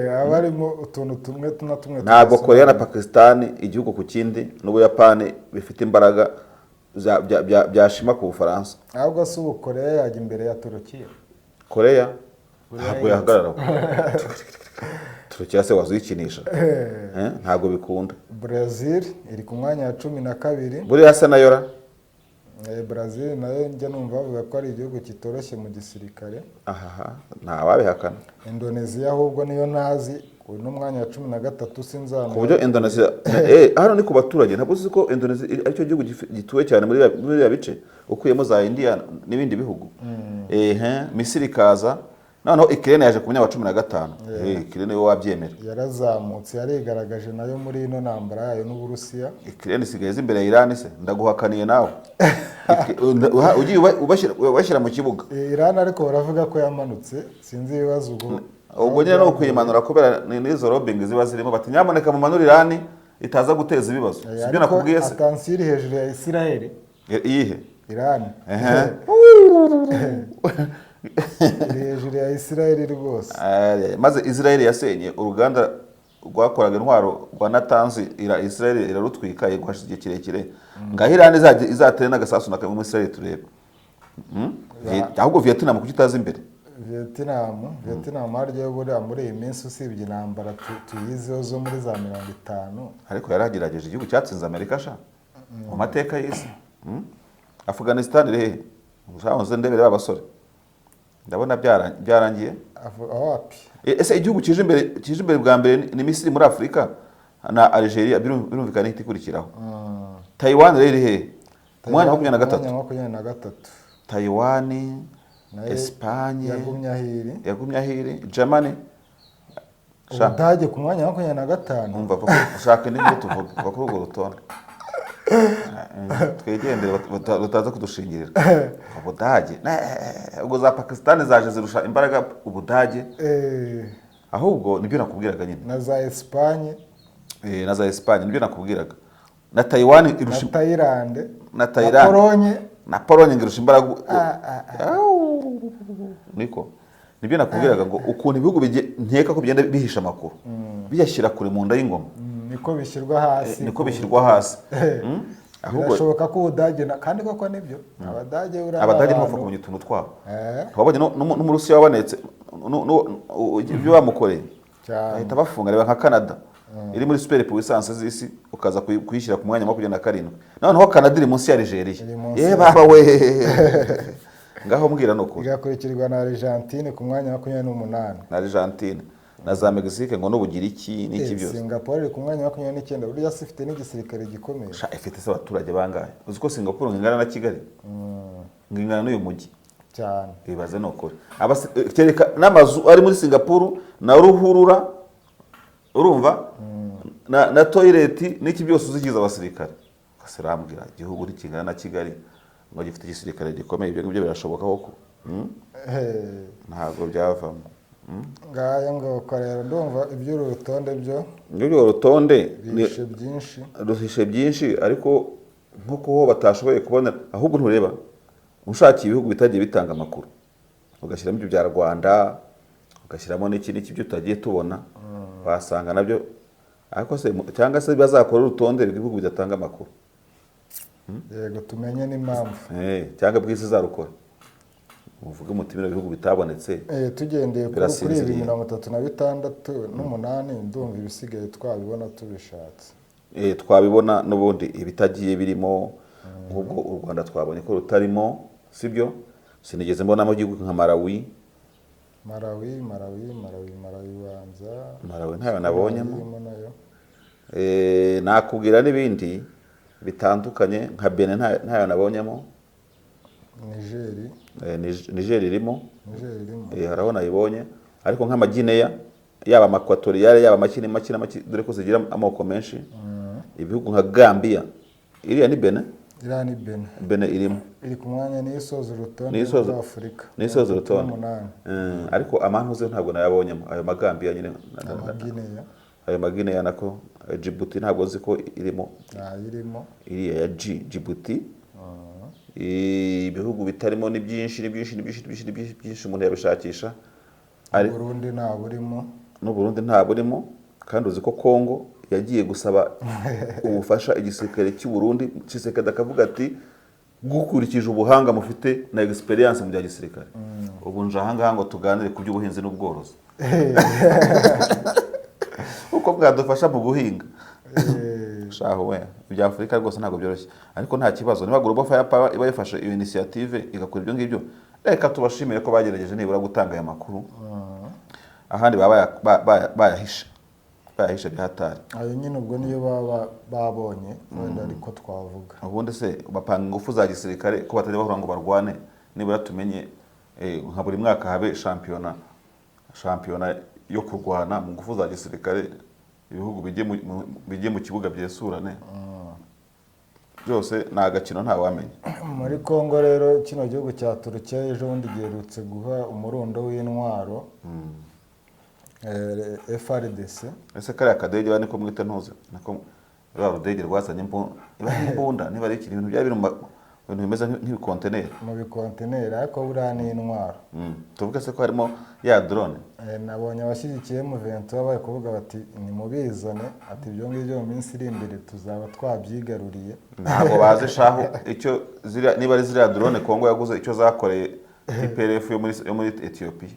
Haba harimo utuntu tumwe na tumwe Ntabwo tudasobanutse. Korea na Pakistan igihugu ku kindi n'Ubuyapani bifite imbaraga byashima ku Bufaransa. Ahubwo si ubu Korea yajya imbere ya Turukiya? Korea ntabwo yahagarara. Turukiya se wazuyikinisha? Ntabwo bikunda. Brazil iri ku mwanya wa 12. Buriya se nayo ra? Brazil nayo njya numva bavuga ko ari igihugu kitoroshye mu gisirikare. Ahaha, ntawabihakana. Indonesia ahubwo niyo ntazi. Uyu mwanya wa 13 sinzamenya. Ku buryo Indonesia, hano ni ku baturage, ntabwo uzi ko Indonesia aricyo gihugu gituwe cyane muri biriya bice, ukuyemo za India n'ibindi bihugu. Misiri ikaza, noneho Ukraine yaje ku mwanya wa 15. Ukraine yo wabyemera. Yarazamutse, yarigaragaje nayo muri ino ntambara yayo n'Uburusiya. Ukraine isigaye iza imbere ya Iran se? Ndaguhakaniye nawe. Ugiye ubashyira mu kibuga. Iran ariko baravuga ko yamanutse, sinzi ibibazo ubwo. Ubwo nyine ni ukuyimanura kubera n'izo lobbying ziba zirimo, bati nyamuneka mumanure Iran itaza guteza ibibazo. Eh, Sibyo? Ariko Nakubwiye se? Attention, iri hejuru ya Israel. Iyihe? Iran iri hejuru ya Israel rwose. Maze Israel yasenye uruganda rwakoraga intwaro rwa Natanz, Israel irarutwika, yego hashize igihe kirekire. Ngaho Iran izajya izatere n'agasasu na kamwe muri Israel turebe. Ahubwo Vietnam kuki itaza imbere? Vietnam harya buriya muri iyi minsi usibye intambara tuyiziho zo muri za 50. Ariko yaragerageje, igihugu cyatsinze Amerika sha mu mateka y'isi. Afghanistan iri hehe? Uzamuze ndebere ba basore, ndabona byarangiye. Wapi. Ese igihugu kije imbere bwa mbere ni Misiri muri Afurika na Algeria, birumvikana ihita ikurikiraho. Taiwan rero iri hehe? Ku mwanya wa 23. Umwanya wa 23. Taiwan. Nayo Espagne. Yagumye aho iri. Yagumye aho iri. Germany sha. Ubudage ku mwanya wa 25. Umva koko, ushaka indi nkuru tuvuga, va kuri urwo rutonde twigendere, bataza kudushingirira Ubudage. Ubwo za Pakistan zaje zirusha imbaraga Ubudage. Ahubwo nibyo nakubwiraga nyine. Na za Espagne. Na za Espagne, nibyo nakubwiraga, na Taiwan Na irusha Thailand. Na Thailand. Polonye. Na Pologne ngo irusha imbaraga. Ah, ah, ah. Au. Niko nibyo nakubwiraga ngo ukuntu ibihugu nkeka ko bigenda bihisha amakuru, biyashyira kure mu nda y'ingoma. Niko bishyirwa hasi. Niko bishyirwa hasi. Ahubwo Birashoboka ko Ubudage kandi koko nibyo, Abadage buriya ni Abadage abantu- ntibapfa kumenya utuntu twabo. Wabonye n'Umurusiya wabonetse ibyo bamukoreye? Cyane. Bahita bafunga. Reba nka Canada iri muri super puissance z'isi, ukaza kuyishyira ku mwanya wa 27. Noneho Canada iri munsi ya Algeria. Iri munsi. Ye baba we, ngaho mbwira ni ukuri. Igakurikirwa na Argentine ku mwanya wa 28. Na Argentine na za Mexique ngo n'Ubugiriki n'iki byose. Singapore iri ku mwanya wa 29, burya se ifite n'igisirikare gikomeye. Sha, ifite se abaturage bangahe? Uzi ko Singapore ngo ingana na Kigali, ngo ingana n'uyu mujyi? Cyane. Ibaze ni ukuri. Kereka n'amazu ari muri Singapore na ruhurura, urumva, na toilette n'iki byose uzigize abasirikare. Urambwira igihugu ntikingana na Kigali ngo gifite igisirikare gikomeye? Ibyo ngibyo birashoboka koko? Ntabwo byavamo. Ngaya ngoko rero, ndumva iby'uru rutonde byo Ngibyo rutonde bihishe byinshi. Ruhishe byinshi, ariko nko kuho batashoboye kubona, ahubwo ntureba ushakiye ibihugu bitagiye bitanga amakuru, ugashyiramo ibyo bya Rwanda, ugashyiramo n'iki n'iki byo tutagiye tubona, wasanga nabyo. Ariko se cyangwa se bazakora urutonde rw'ibihugu bidatanga amakuru. Yego, tumenye n'impamvu. Cyangwa bw'isi izarukora, muvuge muti bino bihugu bitabonetse. Tugendeye kuri ibi Birasinziriye. 36 n'umunani, ndumva ibisigaye twabibona tubishatse. Twabibona n'ubundi ibitagiye birimo, nk'ubwo u Rwanda twabonye ko rutarimo, sibyo? Sinigeze mbonamo igihugu nka Malawi. Malawi, Malawi, Malawi, Malawi banza. Malawi ntayo nabonyemo. Irimo nayo. Nakubwira n'ibindi bitandukanye nka Benin ntayo nabonyemo. Nigeri. Niger irimo. Nigeri irimo. Hari aho nayibonye, ariko nk'Amagineya, yaba Amakwatoriyale, yaba amakini make na make, dore ko zigira amoko menshi, ibihugu nka Gambia, iriya ni Benin. Iriya ni Benin. Benin irimo. Iri ku mwanya, niyo isoza urutonde Niyo isoza- muri Afurika. Niyo isoza urutonde. 38. Ariko amantuze ntabwo nayabonyemo, ayo Magambiya nyine Amagineya. Ayo Magineya nako. Djibouti ntabwo nzi ko irimo. Ntayirimo. Iriya ya G Djibouti. Ibihugu bitarimo ni byinshi, ni byinshi, ni byinshi, ni byinshi, ni byinshi, byinshi, umuntu yabishakisha ariko. Burundi nta burimo. N'Uburundi nta burimo, kandi uzi ko Kongo yagiye gusaba ubufasha igisirikare cy'u Burundi, Tshisekedi akavuga ati gukurikije ubuhanga mufite na experience mu bya gisirikare, ubu nje ahangaha ngo tuganire ku by'ubuhinzi n'ubworozi, uko bwadufasha mu guhinga. Shaho we, ibya Afurika rwose ntabwo byoroshye, ariko nta kibazo. Niba Global Fire Power iba yafashe iyo initiative igakora ibyo ngibyo, reka tubashimire ko bagerageje nibura gutanga aya makuru, ahandi baba bayahishe. Bayahishe bya hatari. Ayo nyine ubwo niyo baba babonye wenda, ariko twavuga. Ubundi se bapanga ingufu za gisirikare ko batajya bahura ngo barwane? Nibura tumenye nka buri mwaka habe shampiyona yo kurwana mu ngufu za gisirikare, ibihugu bijye mu kibuga byesurane. Byose ni agakino, ntawamenya. Muri Congo rero, kino gihugu cya Turukiya ejo bundi giherutse guha umurundo w'intwaro FARDC. Ese kariya kadege ba niko mwita ntuze, niko rwa rudege rwazanye niba ari imbunda, niba ari ikintu, ibintu byari biri mu bintu bimeze nk'ibikonteneri. Mu bikontineri, ariko buriya ni intwaro. Tuvuge se ko harimo ya drone? Nabonye abashyigikiye M23 bari kuvuga bati nimubizane, ati ibyo ngibyo mu minsi iri imbere tuzaba twabyigaruriye. Ntabwo bazi shahu icyo ziriya, niba ari ziriya drone Kongo yaguze, icyo zakoreye TPLF yo muri Ethiopia.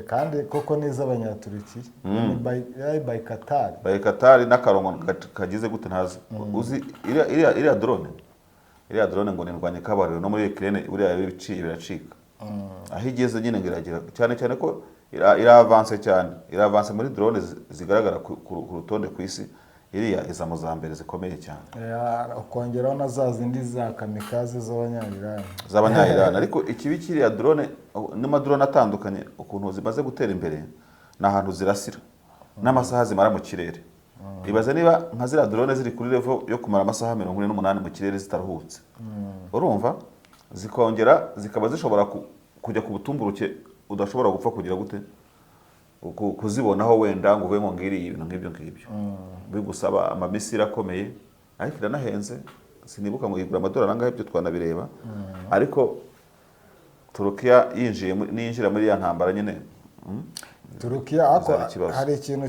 Kandi koko ni iz'Abanyaturukiya. Ni yari by Qatar. Bayikatari n'akarongo kagize gute ntazi. Uzi iriya drone, iriya drone ngo nirwanye kabariro no muri Ukraine, buriya biciye biracika. Aho igeze nyine ngo iragira cyane cyane ko ira avance cyane, ira avance muri drone zigaragara ku rutonde ku isi, iriya iza mu za mbere zikomeye cyane. Ukongeraho na za zindi za kamikaze z'Abanyayirani. Z'Abanyayirani. Ariko ikibi kiriya drone n'amadrone atandukanye, ukuntu zimaze gutera imbere, ni ahantu zirasira n'amasaha zimara mu kirere. Ibaze niba nka ziriya drone ziri kuri level yo kumara amasaha 48 mu kirere zitaruhutse, urumva zikongera zikaba zishobora kujya ku butumburuke udashobora gupfa kugira gute kuzibonaho wenda ngo uve ngo ngiriye ibintu nk'ibyo ngibyo, bigusaba amamissile akomeye, ariko iranahenze. Sinibuka ngo igura amadolari angahe, ibyo twanabireba. Ariko Turukiya yinjiye ninjira muri ya ntambara nyine, Turukiya ariko Bizaba ikibazo. hari ikintu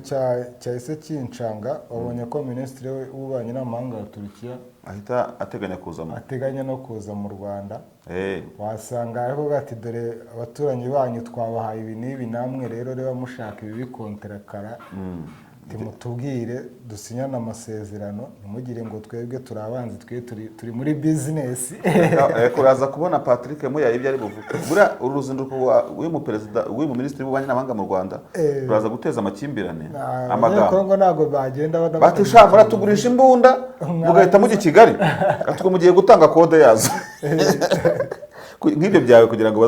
cyahise kincanga. Wabonye ko minisitiri w'ububanyi n'amahanga wa Turukiya ahita ateganya kuzamo ateganya no kuza mu Rwanda. Eh. Wasanga aravuga ati dore abaturanyi banyu twabahaye ibi n'ibi, namwe rero reba mushaka ibi bikonterakara, timutubwire dusinyane amasezerano, ntimugire ngo twebwe turi abanzi, twe turi muri bizinesi. Reka uraza kubona Patrick Muya ibyo ari buvuge. Buriya uru ruzinduko w'uyu muperezida, w'uyu minisitiri w'ububanyi n'amahanga mu Rwanda ruraza guteza amakimbirane, amagambo. Abanyekongo ntabwo bagenda Bati sha muratugurisha imbunda mugahita mujya i Kigali, ati ubwo mugiye gutanga kode yazo nk'ibyo byawe kugira ngo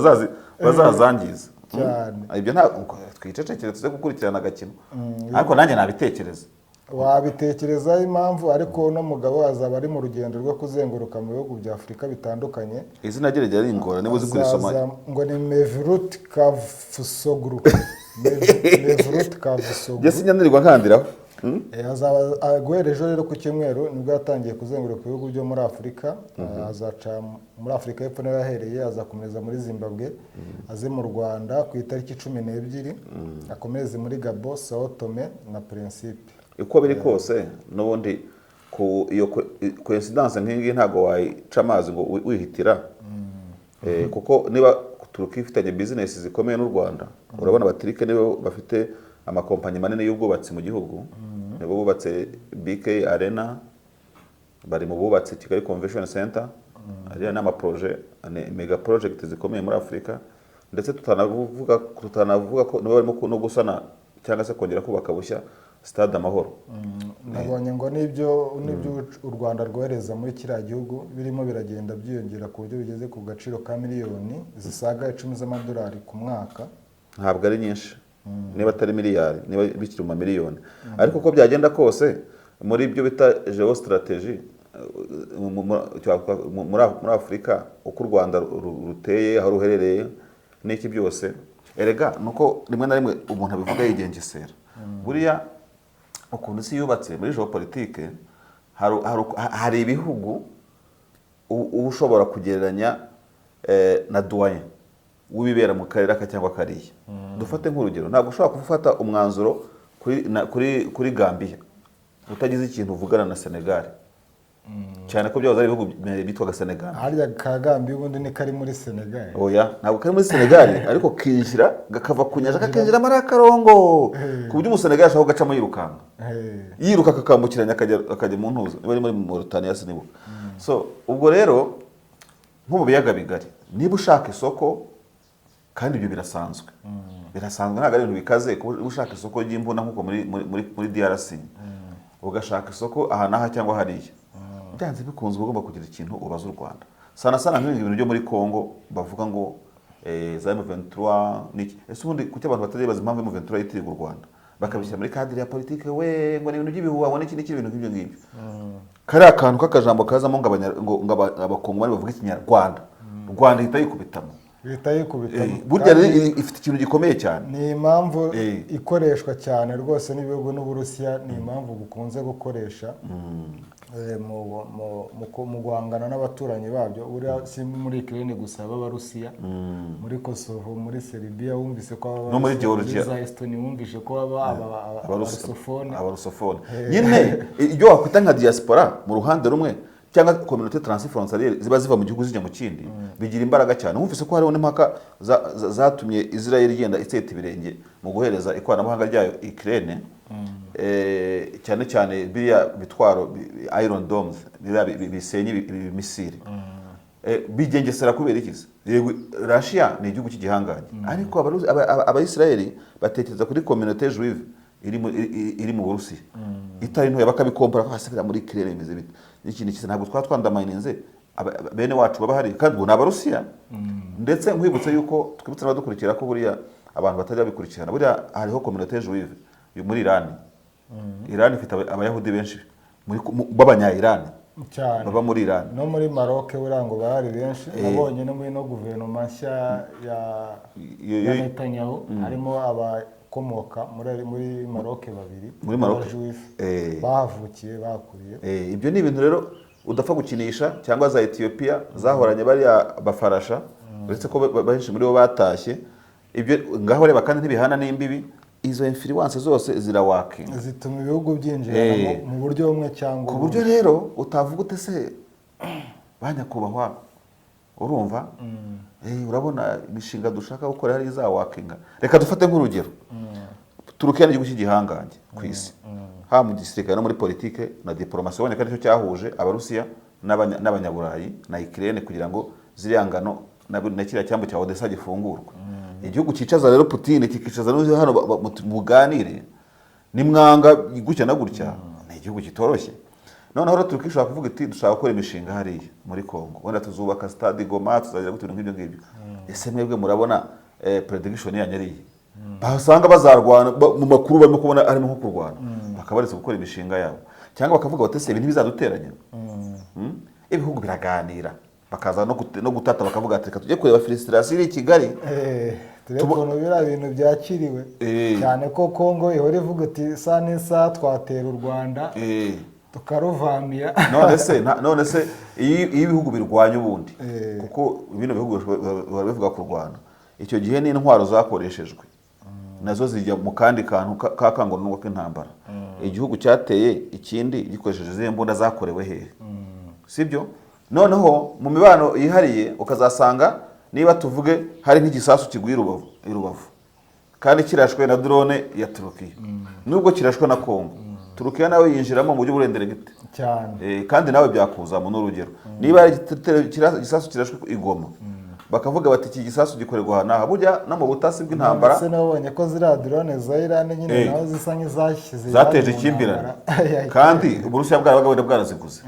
bazazangize. Cyane. Ibyo ntabwo twicecekere, tuze gukurikirana agakino, ariko nanjye nabitekereza. Wabitekerezaho impamvu, ariko uno mugabo azaba ari mu rugendo rwo kuzenguruka mu bihugu bya Afurika bitandukanye. Izina rye rijya ringora niba uzi kurisoma. Ngo ni Mevlut Cavusoglu, Mevlut Cavusoglu. Njye sinyanirwa nkandiraho. Azaba guhera ejo rero ku cyumweru nibwo yatangiye kuzenguruka ibihugu byo muri Afurika. Azaca muri Afurika y'Epfo niho yahereye, azakomereza muri Zimbabwe, aze mu Rwanda ku itariki 12, akomereze muri Gabo, Sao Tome na Principe. Uko biri kose n'ubundi ku iyo coincidence nk'iyi ngiyi ntabwo wayica amazi ngo wihitira. Kuko niba Turukiya ifitanye business zikomeye n'u Rwanda, urabona Abatirike nibo bafite amakompanyi manini y'ubwubatsi mu gihugu, nibo bubatse BK Arena, bari mu bubatse Kigali Convention Center, ariya ni amaprojet, ni mega project zikomeye muri Afurika. Ndetse tutanavuga ko nibo barimo no gusana cyangwa se kongera kubaka bushya Stade Amahoro. Nabonye ngo n'ibyo u Rwanda rwohereza muri kiriya gihugu birimo biragenda byiyongera, ku buryo bigeze ku gaciro ka miliyoni zisaga 10 z'amadolari ku mwaka. Ntabwo ari nyinshi, niba atari miliyari, niba bikiri mu mamiliyoni. Ariko uko byagenda kose, muri ibyo bita géostratégie muri Afurika, uko u Rwanda ruteye, aho ruherereye n'iki byose, erega nuko rimwe na rimwe umuntu abivuga yigengesera. Buriya ukuntu isi yubatse muri géopolitique, hari ibihugu uba ushobora kugereranya na doyen w'ibibera mu karere aka cyangwa kariya. Dufate nk'urugero, ntabwo ushobora gufata umwanzuro kuri Gambia utagize ikintu uvugana na Senegal, cyane ko byahoze ari ibihugu bitwaga Senegal. Harya ka Gambia ubundi ni kari muri Senegal? Oya, ntabwo kari muri Senegal, ariko kinjira kakava ku nyanja kakinjira muri akarongo ku buryo Umusenegal ashobora kugacamo yirukanka, yiruka akakambukiranya akajya mu ntuza, niba ari muri Mauritania sinibuka. So ubwo rero nko mu biyaga bigari, niba ushaka isoko, kandi ibyo birasanzwe. Birasanzwe, ntabwo ari ibintu bikaze kuba ushaka isoko ry'imbunda nk'uko muri DRC, ugashaka isoko aha n'aha cyangwa hariya, byanze bikunze uba ugomba kugira ikintu ubaza u Rwanda, sana sana nk'ibi bintu byo muri Congo bavuga ngo za M23 niki. Ese ubundi kuki abantu batajya bibaza impamvu M23 yitirirwa u Rwanda, bakabishyira muri cadre ya politike, we ngo ni ibintu by'ibihuha, ngo n'iki n'iki, ibintu nk'ibyo ngibyo? Kariya kantu k'akajambo kazamo ngo ngo abakongomani bavuga Ikinyarwanda, Rwanda ihita yikubitamo. Bihita yikubitamo. Burya Kandi rero ifite ikintu gikomeye cyane. Ni impamvu ikoreshwa cyane rwose n'ibihugu, n'Uburusiya ni impamvu bukunze gukoresha mu guhangana n'abaturanyi babyo. Buriya si muri Ukraine gusa b'Abarusiya, muri Kosovo, muri Serbia wumvise ko baba No muri Georgia. Za Estonia wumvise ko baba abarusophone. Abarusophone nyine, ibyo wakwita nka diaspora mu ruhande rumwe cyangwa communauté transfrontalière ziba ziva mu gihugu zijya mu kindi, bigira imbaraga cyane. Wumvise ko hariho n'impaka zatumye Israel igenda itseta ibirenge mu guhereza ikoranabuhanga ryayo Ukraine, cyane cyane biriya bitwaro Iron Domes, biriya bisenya ibi missile. Bigengesera kubera iki se? Yego, Russia ni igihugu cy'igihangange, ariko Abayisiraheli batekereza kuri communauté juive iri mu Burusiya itari ntoya, bakabikompara ko hasi muri Ukraine bimeze bite n'ikindi kisa, ntabwo twaba twandamayininze bene wacu baba hari, kandi ubu ni Abarusiya. Ndetse nkwibutse yuko, twibutse n'abadukurikira ko buriya abantu batajya babikurikirana, buriya hariho communauté juive muri Iran. Iran ifite Abayahudi benshi b'abanya-Iran cyane baba muri Iran. No muri Maroc buriya ngo barahari benshi. Nabonye no muri no guverinoma nshya ya ya Netanyahu harimo abakomoka muri Maroc babiri Muri Maroc. b'Abajuifu bahavukiye, bahakuriye. Ibyo ni ibintu rero udapfa gukinisha, cyangwa za Ethiopia zahoranye bariya bafarasha, uretse ko benshi muri bo batashye. Ibyo ngaho reba, kandi ntibihana n'imbibi, izo influence zose zirawakinga. Zituma ibihugu byinjirana mu buryo bumwe cyangwa ku buryo ubundi. Rero utavuga ute se ba nyakubahwa, urumva, urabona imishinga dushaka gukora hari izawakinga. Reka dufate nk'urugero Turukiya ni igihugu cy'igihangange ku isi, haba mu gisirikare no muri politike na diporomasi. Ubonye ko aricyo cyahuje Abarusiya n'Abanyaburayi na Ukraine kugira ngo ziriya ngano na kiriya cyambu cya Odessa gifungurwe. Igihugu cyicaza rero Putin, kikicaza n'uyu hano muganire, nimwanga gutya na gutya, ni igihugu kitoroshye. Noneho rero Turukiya ishobora kuvuga iti dushaka gukora imishinga hariya muri Congo, wenda tuzubaka stade Goma, tuzagira gutya, ibintu nk'ibyo ngibyo. Ese mwebwe murabona prediction yanyu ari iyi? Basanga bazarwana, mu makuru barimo kubona arimo nko kurwana, bakaba baretse gukora imishinga yabo, cyangwa bakavuga bati ese ibi ntibizaduteranya? Ibihugu biraganira, bakaza no gutata, bakavuga ati reka tujye kureba frustration iri i Kigali. Turebe ukuntu biriya bintu byakiriwe, cyane ko Kongo ihora ivuga iti isaha n'isaha twatera u Rwanda tukaruvamiya. None se iyo ibihugu birwanya ubundi, kuko bino bihugu bihora bivuga kurwana, icyo gihe n'intwaro zakoreshejwe nazo zijya mu kandi kantu k'akangononwa k'intambara. Igihugu cyateye ikindi gikoresheje izihe mbunda, zakorewe hehe? Sibyo? Noneho mu mibano yihariye ukazasanga niba tuvuge hari nk'igisasu kiguye i Rubavu kandi kirashwe na drone ya Turukiya, nubwo kirashwe na Kongo, Turukiya nawe yinjiramo mu buryo bw'uburenderegite. Cyane. Kandi nawe byakuzamo. N'urugero, niba hari igisasu kirashwe i Goma, bakavuga bati iki gisasu gikorerwa aha n'aha, burya no mu butasi bw'intambara. Ndetse nabonye ko ziriya drone za Iran nyine nazo zisa nk'izashyize zateje Iran mu ikimbirane. ntambara. Kandi Uburusiya bwarabaga wenda bwaraziguze.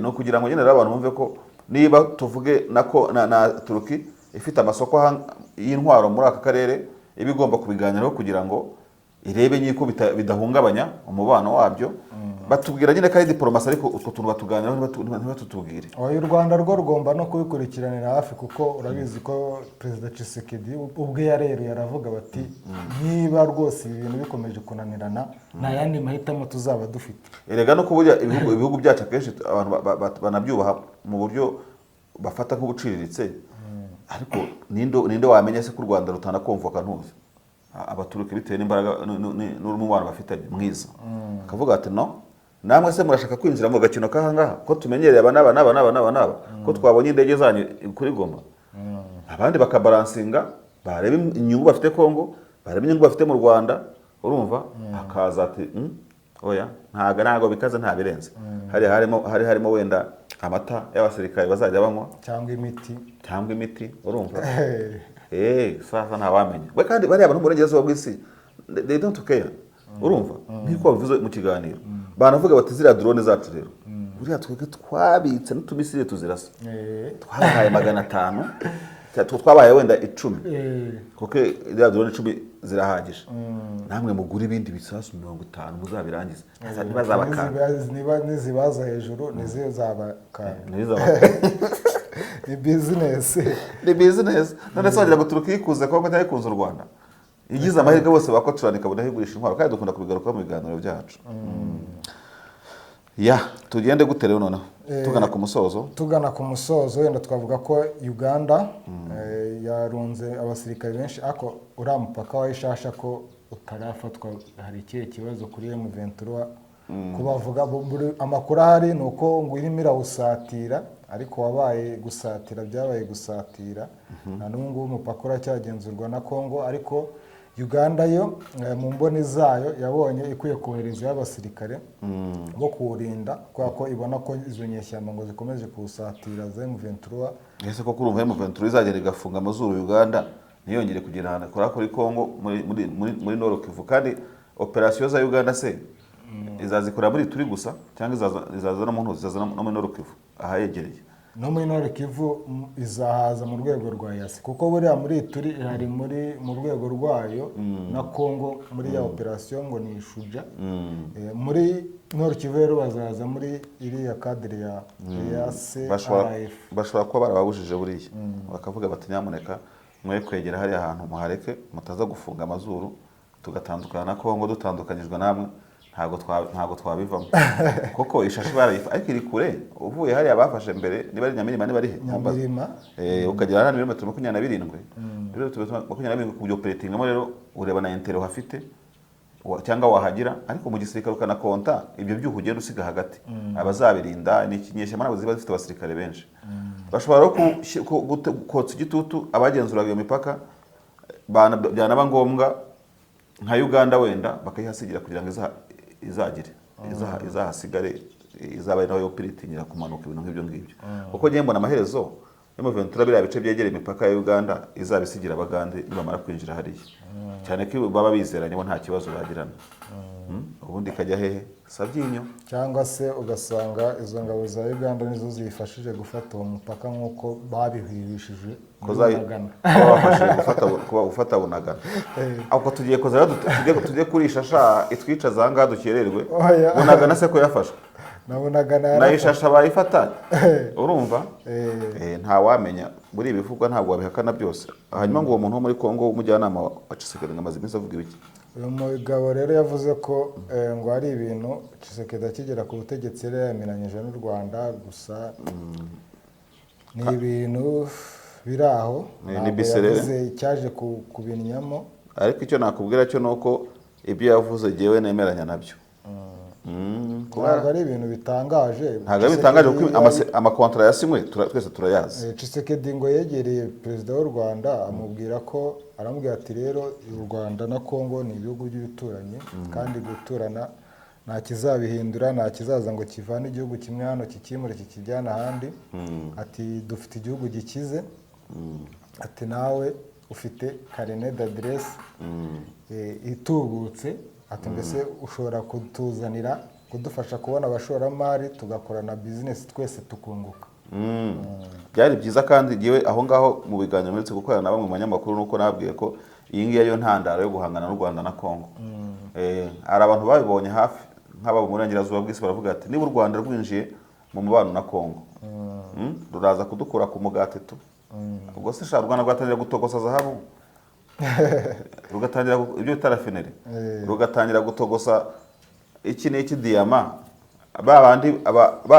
Ni ukugira ngo nyine rero abantu bumve ko niba tuvuge nako na Turuki ifite amasoko y'intwaro muri aka karere, iba igomba kubiganiraho kugira ngo irebe nyiko bidahungabanya umubano wabyo. Batubwira nyine ko ari diporomasi, ariko utwo tuntu batuganiraho ntibatutubwire. Oya, u Rwanda rwo rugomba no kubikurikiranira hafi, kuko urabizi ko Perezida Tshisekedi ubwe yareruye aravuga bati niba rwose ibi bintu bikomeje kunanirana, nta yandi mahitamo tuzaba dufite. Erega no kuburya ibihugu byacu akenshi abantu banabyubaha mu buryo bafata nk'ubuciriritse, ariko ninde wamenya se ko u Rwanda rutanakomvoka ntuzi Abaturuka bitewe n'imbaraga n'umubano bafitanye mwiza, akavuga ati no namwe se murashaka kwinjira mu gakino k'aha ngaha, ko tumenyereye aba n'aba n'aba n'aba n'aba n'aba, ko twabonye indege zanyu kuri Goma? Abandi bakabaransinga, bareba inyungu bafite Kongo, bareba inyungu bafite mu Rwanda, urumva akaza ati oya, ntago bikaze, nta birenze." Hari harimo wenda amata y'abasirikare bazajya banywa cyangwa imiti. Cyangwa imiti, urumva. Sasa ntawamenya we. Kandi bariya bantu mu burengerazuba bw'isi, they don't care. Urumva, nk'uko babivuze mu kiganiro, banavuga bati: "Ziriya drone zacu rero, buriya twebwe twabitse n'utumissile tuzirasa, twabahaye 500, twabahaye wenda 10, kuko ziriya drone 10 zirahagije. Namwe mugure ibindi bisasu 50, muzabirangize ntibazabakanga." Niba nizibaza hejuru ntizizabakanga. Ntibizabakanga. Ni bizinesi. Ni business. None se wagira ngo Turukiya ikuze Kongo cyangwa ikunze u Rwanda? Igize amahirwe bose bakocorana, ikabona aho igurisha intwaro. Kandi dukunda kubigarukaho mu biganiro byacu. Ya, tugende gute rero noneho, tugana ku musozo? Tugana ku musozo, wenda twavuga ko Uganda yarunze abasirikare benshi, ariko uriya mupaka wa Ishasha ko utarafatwa, hari ikihe kibazo kuri M23? Kubavuga amakuru ahari ni uko ngo irimo irawusatira, ariko wabaye gusatira, byabaye gusatira, na n'ubu ngubu umupaka uracyagenzurwa na Congo. Ariko Uganda yo, mu mboni zayo, yabonye ikwiye koherezayo abasirikare bo kuwurinda, kubera ko ibona ko izo nyeshyamba ngo zikomeje kuwusatira za M23. Ese koko urumva M23 izagera igafunga amazuru Uganda, ntiyongere kugira ahantu ikora kuri Congo, muri Nord Kivu? Kandi operasiyo za Uganda se izazikora muri turi gusa, cyangwa izaza no mu ntuzi, izaza no muri Nord Kivu ahayegereye? No muri Nord Kivu, izahaza mu rwego rwa EAC, kuko buriya muri turi hari muri mu rwego rwayo na Congo muri ya operasiyo ngo ni Ishuja. Muri Nord Kivu rero bazaza muri iriya cadre ya EAC. Bashobora RF. Bashobora kuba barababujije buriya, bakavuga bati: "Nyamuneka mwe kwegera hariya hantu, muhareke, mutaza gufunga amazuru, tugatandukana na Kongo. Dutandukanyijwe namwe ntabwo twabivamo." Kuko ishashi barayifa, ariko iri kure. Uvuye hariya bafashe mbere, niba ari Nyamirima, niba ari he? Nyamirima. Ukagera hano ibirometero 27, ibirometero 27 kubyoperatingamo rero, ureba na intérêt uhafite cyangwa wahagira. Ariko mu gisirikare ukanakonta ibyo byuho ugenda usiga hagati, abazabirinda ni ikinyeshyamba, ntabwo ziba zifite abasirikare benshi. Bashobora rero kotsa igitutu abagenzuraga iyo mipaka, byanaba ngombwa nka Uganda wenda bakayihasigira kugira ngo izagire izahasigare, izaba ari nayo yoperatingira kumanuka, ibintu nk'ibyo ngibyo. Kuko ngiye mbona amaherezo M23, biriya bice byegereye imipaka ya Uganda, izabisigira Abagande nibamara kwinjira hariya, cyane ko baba bizeranye, bo nta kibazo bagirana. Ubundi ikajya hehe? Sabyinyo. Cyangwa se ugasanga izo ngabo za Uganda nizo ziyifashije gufata uwo mupaka nk'uko babihwihishije ko muri Bunagana. Kuba bafashije gufata Bunagana. Ahubwo tugiye kuza rero tujye kurisha sha, itwicaza aha ngaha dukererwe. Oya. Bunagana se ko yafashwe? Na Bunagana Na yarafashwe. Ishasha bayifata, urumva? Eh. Ntawamenya, muri ibi bivugwa ntabwo wabihakana byose. Hanyuma ngo uwo muntu wo muri Kongo w'umujyanama wa Tshisekedi ngo amaze iminsi avuga ibiki? Uyu mugabo rero yavuze ko ngo hari ibintu Tshisekedi akigera ku butegetsi yari yemeranyije n'u Rwanda, gusa ni ibintu biri aho. Ni Ntabwo biserere. yavuze icyaje kubinyamo. Ariko icyo nakubwira cyo ni uko ibyo yavuze jyewe nemeranya nabyo. Ntabwo ari ibintu bitangaje. Ntabwo ari bitangaje, kuko Tshisekedi amakontara yasinywe twese turayazi. Tshisekedi ngo yegereye perezida w'u Rwanda, amubwira ko, aramubwira ati: "Rero u Rwanda na Congo ni ibihugu by'ibituranyi, kandi guturana nta kizabihindura, nta kizaza ngo kivane igihugu kimwe hano kikimure kikijyana ahandi." Ati: "Dufite igihugu gikize." Ati: "Nawe ufite carnet d'adresse itubutse." Ati: "Mbese ushobora kutuzanira, kudufasha kubona abashoramari, tugakorana bizinesi, twese tukunguka." Byari byiza. Kandi ngewe aho ngaho mu biganiro mperutse gukorana na bamwe mu banyamakuru, nuko nababwiye ko iyi ngiyi ariyo ntandaro yo guhangana n'u Rwanda na Congo. Hari abantu babibonye hafi nk'aba mu burengerazuba bw'isi, baravuga ati: "Niba u Rwanda rwinjiye mu mubano na Congo, ruraza kudukura ku mugati tu." Ubwo se sha, u Rwanda rwatangira gutogosa zahabu, rugatangira ibyo bita raffinerie, rugatangira gutogosa iki n'iki, diyama, ba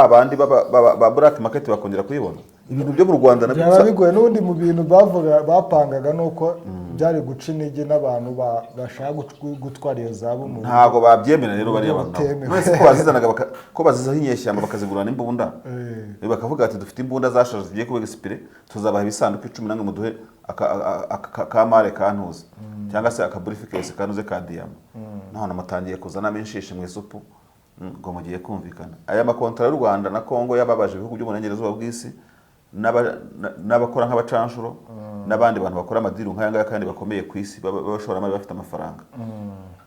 bandi ba black market bakongera kuyibona, ibintu byo mu Rwanda nabyo. Byaba bigoye n'ubundi. Mu bintu bavuga bapangaga ni uko byari guca intege n'abantu bashaka gutwara iyo zahabu mu Ntabwo babyemera rero bariya buryo bantu nabo. butemewe. None se ko bazizanaga ko bazizaho inyeshyamba, bakazigurana imbunda, bakavuga ati: "Dufite imbunda zashaje zigiye kuba expiré, tuzabaha ibisanduku 10, namwe muduhe akamare kantuze cyangwa se akabriefcase kantuze ka diyama." None mutangiye kuzanamo inshishi mu isupu, ngo mugiye kumvikana. Aya makontara y'u Rwanda na Kongo yababaje ibihugu by'uburengerazuba bw'isi n'abakora nk'abacanshuro. N'abandi bantu bakora amadeal nk'aya ngaya kandi bakomeye ku isi, b'abashoramari bafite amafaranga.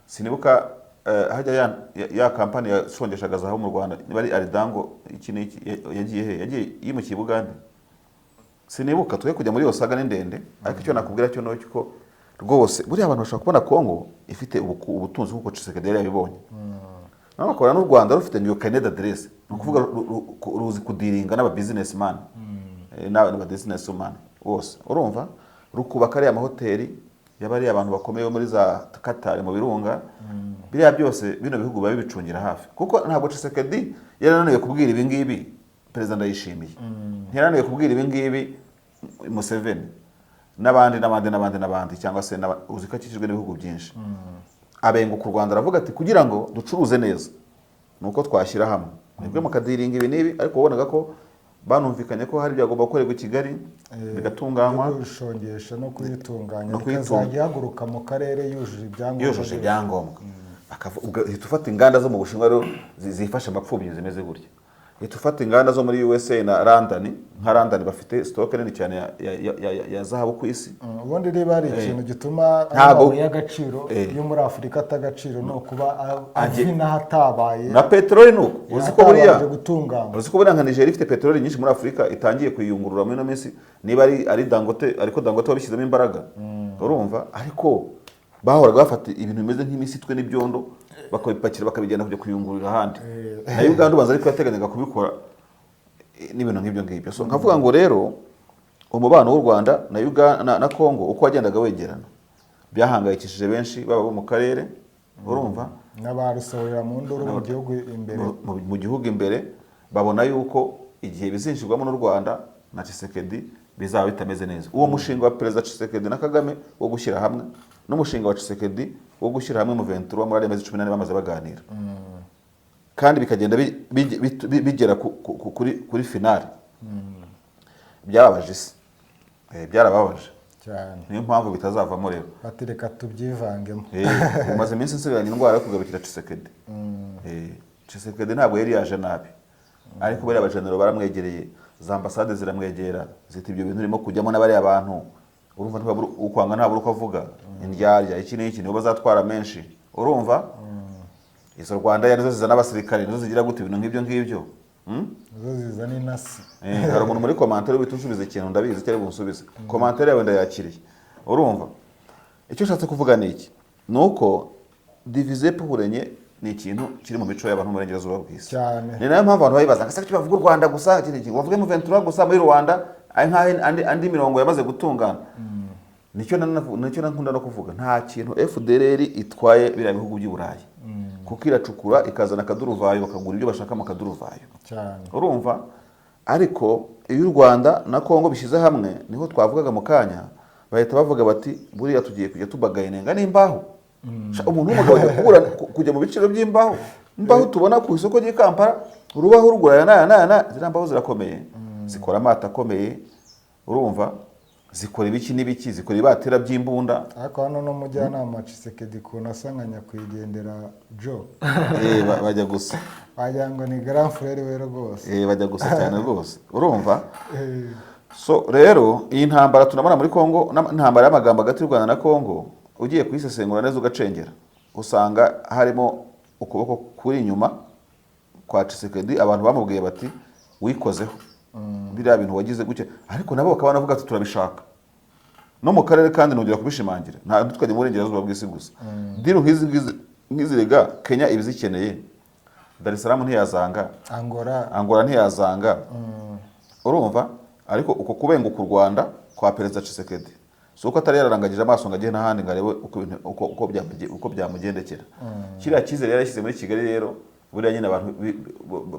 Sinibuka hajya ya kampani yashongeshaga zahabu mu Rwanda, niba ari Aridango iki n'iki, yagiye he? Yagiye yimukiye i Bugande, sinibuka. Twe kujya muri iyo saga ni ndende, ariko icyo nakubwira cyo ni uko rwose buriya abantu bashobora kubona Kongo ifite ubutunzi nk'uko Tshisekedi yari yabibonye, naho bakabona n'u Rwanda rufite iyo carnet d'adresse, ni ukuvuga ruzi kudealinga n'aba businessman, n'aba businesswoman bose. Urumva, rukubaka ariya mahoteli y'abariya abantu bakomeye bo muri za Qatar mu birunga, biriya byose bino bihugu biba bibicungira hafi, kuko ntabwo Tshisekedi yarananiwe kubwira ibi ngibi Perezida Ndayishimiye, ntiyarananiwe kubwira ibi ngibi Museveni n'abandi n'abandi n'abandi n'abandi, cyangwa se uzi ko akikijwe n'ibihugu byinshi. Abenguka u Rwanda, aravuga ati: "Kugira ngo ducuruze neza ni uko twashyira hamwe, mwebwe mukadealinga ibi n'ibi." Ariko wabonaga ko banumvikanye ko hari ibyagomba gukorerwa i Kigali bigatunganywa. No kubishongesha no kuyitunganya, No kuyitunga. ikazajya ihaguruka mu karere yujuje ibyangombwa Yujuje byose. ibyangombwa. Ugahita ufata inganda zo mu Bushinwa rero zifashe amapfubyi zimeze gutya, uhita ufata inganda zo muri USA na London. Nka London bafite stock nini cyane ya zahabu ku isi. Ubundi niba hari ikintu gituma Ntago- amabuye y'agaciro yo muri Afurika atagaciro, ni ukuba ava inaha atabaye Na peteroli ni uko. Uzi ko buriya atabanje gutunganywa. Uzi ko buriya nka Nigeria ifite peteroli nyinshi muri Afurika, itangiye kuyiyungurura muri ino minsi, niba ari Dangote, ariko Dangote wabishyizemo imbaraga, urumva? Ariko bahoraga bafata ibintu bimeze nk'imisitwe n'ibyondo, bakabipakira, bakabijyana kujya kuyungururira ahandi. Na Uganda ubanza ariko yateganyaga kubikora, n'ibintu nk'ibyo ngibyo. So nkavuga ngo rero umubano w'u Rwanda na Uganda na Congo uko wagendaga wegerana byahangayikishije benshi, baba bo mu karere, urumva, n'abarusohorera mu nduru mu gihugu imbere. Mu gihugu imbere babona yuko igihe bizinjirwamo n'u Rwanda na Tshisekedi bizaba bitameze neza. Uwo mushinga wa Perezida Tshisekedi na Kagame wo gushyira hamwe, n'umushinga wa Tshisekedi wo gushyira hamwe mu 23 muri ariya mezi 14 bamaze baganira, kandi bikagenda bigera kuri finale, byababaje isi. Byarababaje. Cyane. Niyo mpamvu bitazavamo rero. Bati: "Reka tubyivangemo." Umaze iminsi nsubiranye indwara yo kugarukira Tshisekedi. Tshisekedi ntabwo yari yaje nabi, ariko bariya bajenero baramwegereye, za ambasade ziramwegera, zita ibyo bintu urimo kujyamo n'abariya bantu, urumva, ntibabura ukwanga, ntabura uko avuga, indyarya, iki n'iki, nibo bazatwara menshi. Urumva, izo Rwanda ya nizo zizana abasirikare, nizo zigira gute, ibintu nk'ibyo ngibyo. Nizo zizana intasi. Hari umuntu muri commentaire uhita unsubiza ikintu, ndabizi icyo ari bunsubize. Commentaire yawe ndayakiriye. Urumva, icyo ushatse kuvuga ni iki? Ni uko diviser pour régner ni ikintu kiri mu mico y'abantu mu burengerazuba bw'isi. Cyane. Ni nayo mpamvu abantu bayibaza ngo ese kuki bavuga u Rwanda gusa, iki n'iki, bavuge mu 23 gusa muri Rwanda, ari nk'aho andi mirongo yamaze gutungana. Nicyo nkunda no kuvuga, nta kintu FDLR itwaye biriya bihugu by'i Burayi, kuko iracukura ikazana akaduruvayo, bakagura ibyo bashaka mu kaduruvayo. Cyane. Urumva, ariko iyo u Rwanda na Kongo bishyize hamwe, niho twavugaga mu kanya, bahita bavuga bati: "Buriya tugiye kujya tubargaininga n'imbaho." Sha, umuntu w'umugabo ajya kubura kujya mu biciro by'imbaho, imbaho tubona ku isoko ry'i Kampala, urubaho rugura aya n'aya n'aya n'aya. Ziriya mbaho zirakomeye, zikora amato akomeye, urumva, zikora ibiki n'ibiki, zikora ibatera by'imbunda. Ariko hano n'umujyanama Tshisekedi ukuntu asa nka nyakwigendera Joe. Bajya gusa. Wagira ngo ni grand frère we rwose. Bajya gusa cyane rwose, urumva. So rero iyi ntambara tunabona muri Kongo, intambara y'amagambo hagati y'u Rwanda na Kongo, ugiye kuyisesengura neza ugacengera, usanga harimo ukuboko kuri inyuma kwa Tshisekedi. Abantu bamubwiye bati: "Wikozeho biriya bintu wagize gutya," ariko nabo bakaba banavuga ati: "Turabishaka no mu karere." Kandi nongera kubishimangira, nta tukajya mu burengerazuba bw'isi gusa. Deal nk'izi ngizi, nk'izi rega Kenya ibizikeneye, Dar es Salaam ntiyazanga, Angola. Angola ntiyazanga, urumva. Ariko uko kubenguka u Rwanda kwa Perezida Tshisekedi si uko atari yararangagije amaso ngo ajye n'ahandi ngo arebe uko byamugendekera. Kiriya cyizere yari yashyize muri Kigali rero, buriya nyine abantu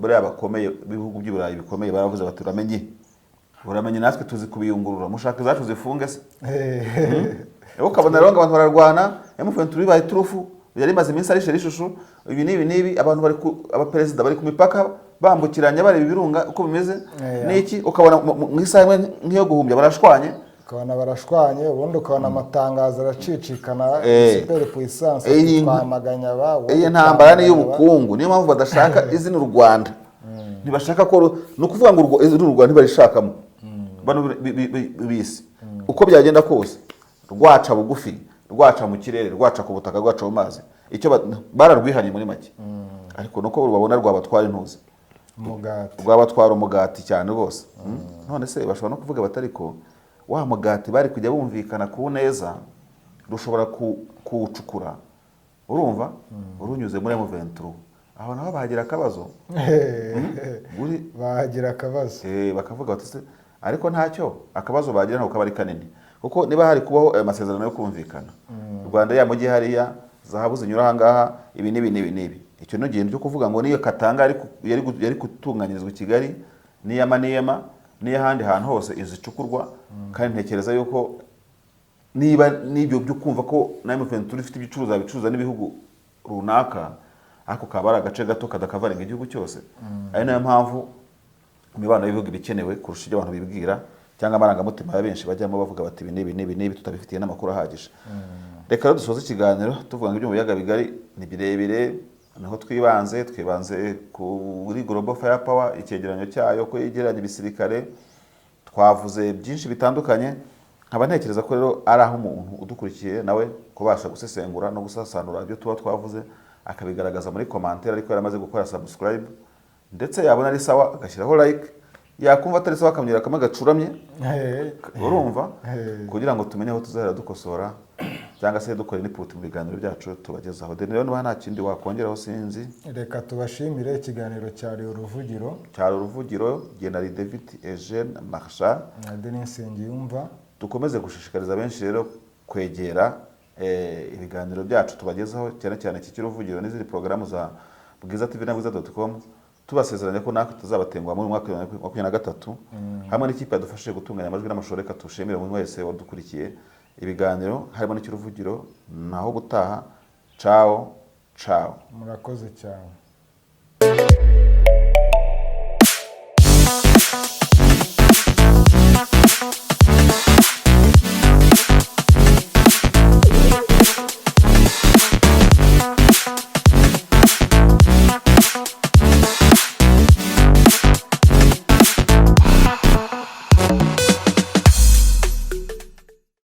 buriya bakomeye b'ibihugu by'i Burayi bikomeye baravuze bati: "Uramenye, uramenye, natwe tuzi kubiyungurura, mushaka izacu zifunge se?" Rero ukabona rero ngo abantu bararwana, M23 ibaye iturufu yari imaze iminsi ari chéri chouchou, ibi n'ibi n'ibi. Abantu bari ku abaperezida bari ku mipaka bambukiranya, bareba ibirunga uko bimeze n'iki, ukabona mu isaha imwe nk'iyo guhumbya barashwanye. Ukabona barashwanye, ubundi ukabona amatangazo aracicikana, super puissance twamaganya aba, ubundi Iyi ntambara ni twamaganya aba. iy'ubukungu. Niyo mpamvu badashaka izina u Rwanda, ntibashaka ko ni ukuvuga ngo izina u Rwanda ntibarishakamo bano b'isi. Uko byagenda kose, rwaca bugufi, rwaca mu kirere, rwaca ku butaka, rwaca mu mazi, icyo bararwihariye muri make. Ariko nuko babona rwabatwara intuzi, umugati. Rwabatwara umugati cyane rwose. None se bashobora no kuvuga bati: "Ariko wa mugati bari kujya bumvikana ku neza, rushobora kuwucukura, urumva, urunyuze muri M23." Aho naho bahagira akabazo. Bahagira akabazo. Bakavuga bati: "Se ariko ntacyo." Akabazo bagira ntabwo kaba ari kanini, kuko niba hari kubaho ayo masezerano yo kumvikana, Rwanda ya mujyi hariya zahabu zinyura ahangaha, ibi n'ibi n'ibi n'ibi, icyo ni ikintu cyo kuvuga ngo niyo Katanga yari gutunganyirizwa i Kigali, n'iyama n'iyama n'iy'ahandi hantu hose izicukurwa. Kandi ntekereza yuko niba n'ibyo byo kumva ko na M23 ifite ibicuruza bicuruza n'ibihugu runaka, ariko kaba ari agace gato kadakavaringa igihugu cyose. Ari nayo mpamvu imibano y'ibihugu iba ikenewe kurusha ibyo abantu bibwira cyangwa amarangamutima ya benshi bajyamo bavuga bati ibi n'ibi n'ibi n'ibi, tutabifitiye n'amakuru ahagije. Reka rero dusoze ikiganiro tuvuga ngo ibyo mu biyaga bigari ni birebire, niho twibanze kuri Global Firepower, icyegeranyo cyayo ko yegeranya ibisirikare, twavuze byinshi bitandukanye. Nkaba ntekereza ko rero ari aho umuntu udukurikiye nawe kubasha gusesengura no gusasanura ibyo tuba twavuze, akabigaragaza muri commentaire, ariko yaramaze gukora subscribe, ndetse yabona ari sawa agashyiraho like, yakumva atari sawa akamwira kamwe gacuramye, urumva, kugira ngo tumenye aho tuzahera dukosora cyangwa se dukora input mu biganiro byacu tubagezaho. Deni, rero niba nta kindi wakongeraho, sinzi. Reka tubashimire. Ikiganiro cyari Uruvugiro. Cyari Uruvugiro. Genari David Eugene Marshal na Denis Nsengiyumva. Dukomeze gushishikariza benshi rero kwegera ibiganiro byacu tubagezaho, cyane cyane iki cy'Uruvugiro n'izindi porogaramu za Bwiza TV na bwiza.com. Tubasezeranya ko natwe tuzabatenguha muri uyu mwaka wa 2023 hamwe n'ikipe yadufashije gutunganya amajwi n'amashusho. Reka tushimire umuntu wese wadukurikiye ibiganiro, harimo n'icy'Uruvugiro. Naho gutaha, ciao ciao. Murakoze cyane.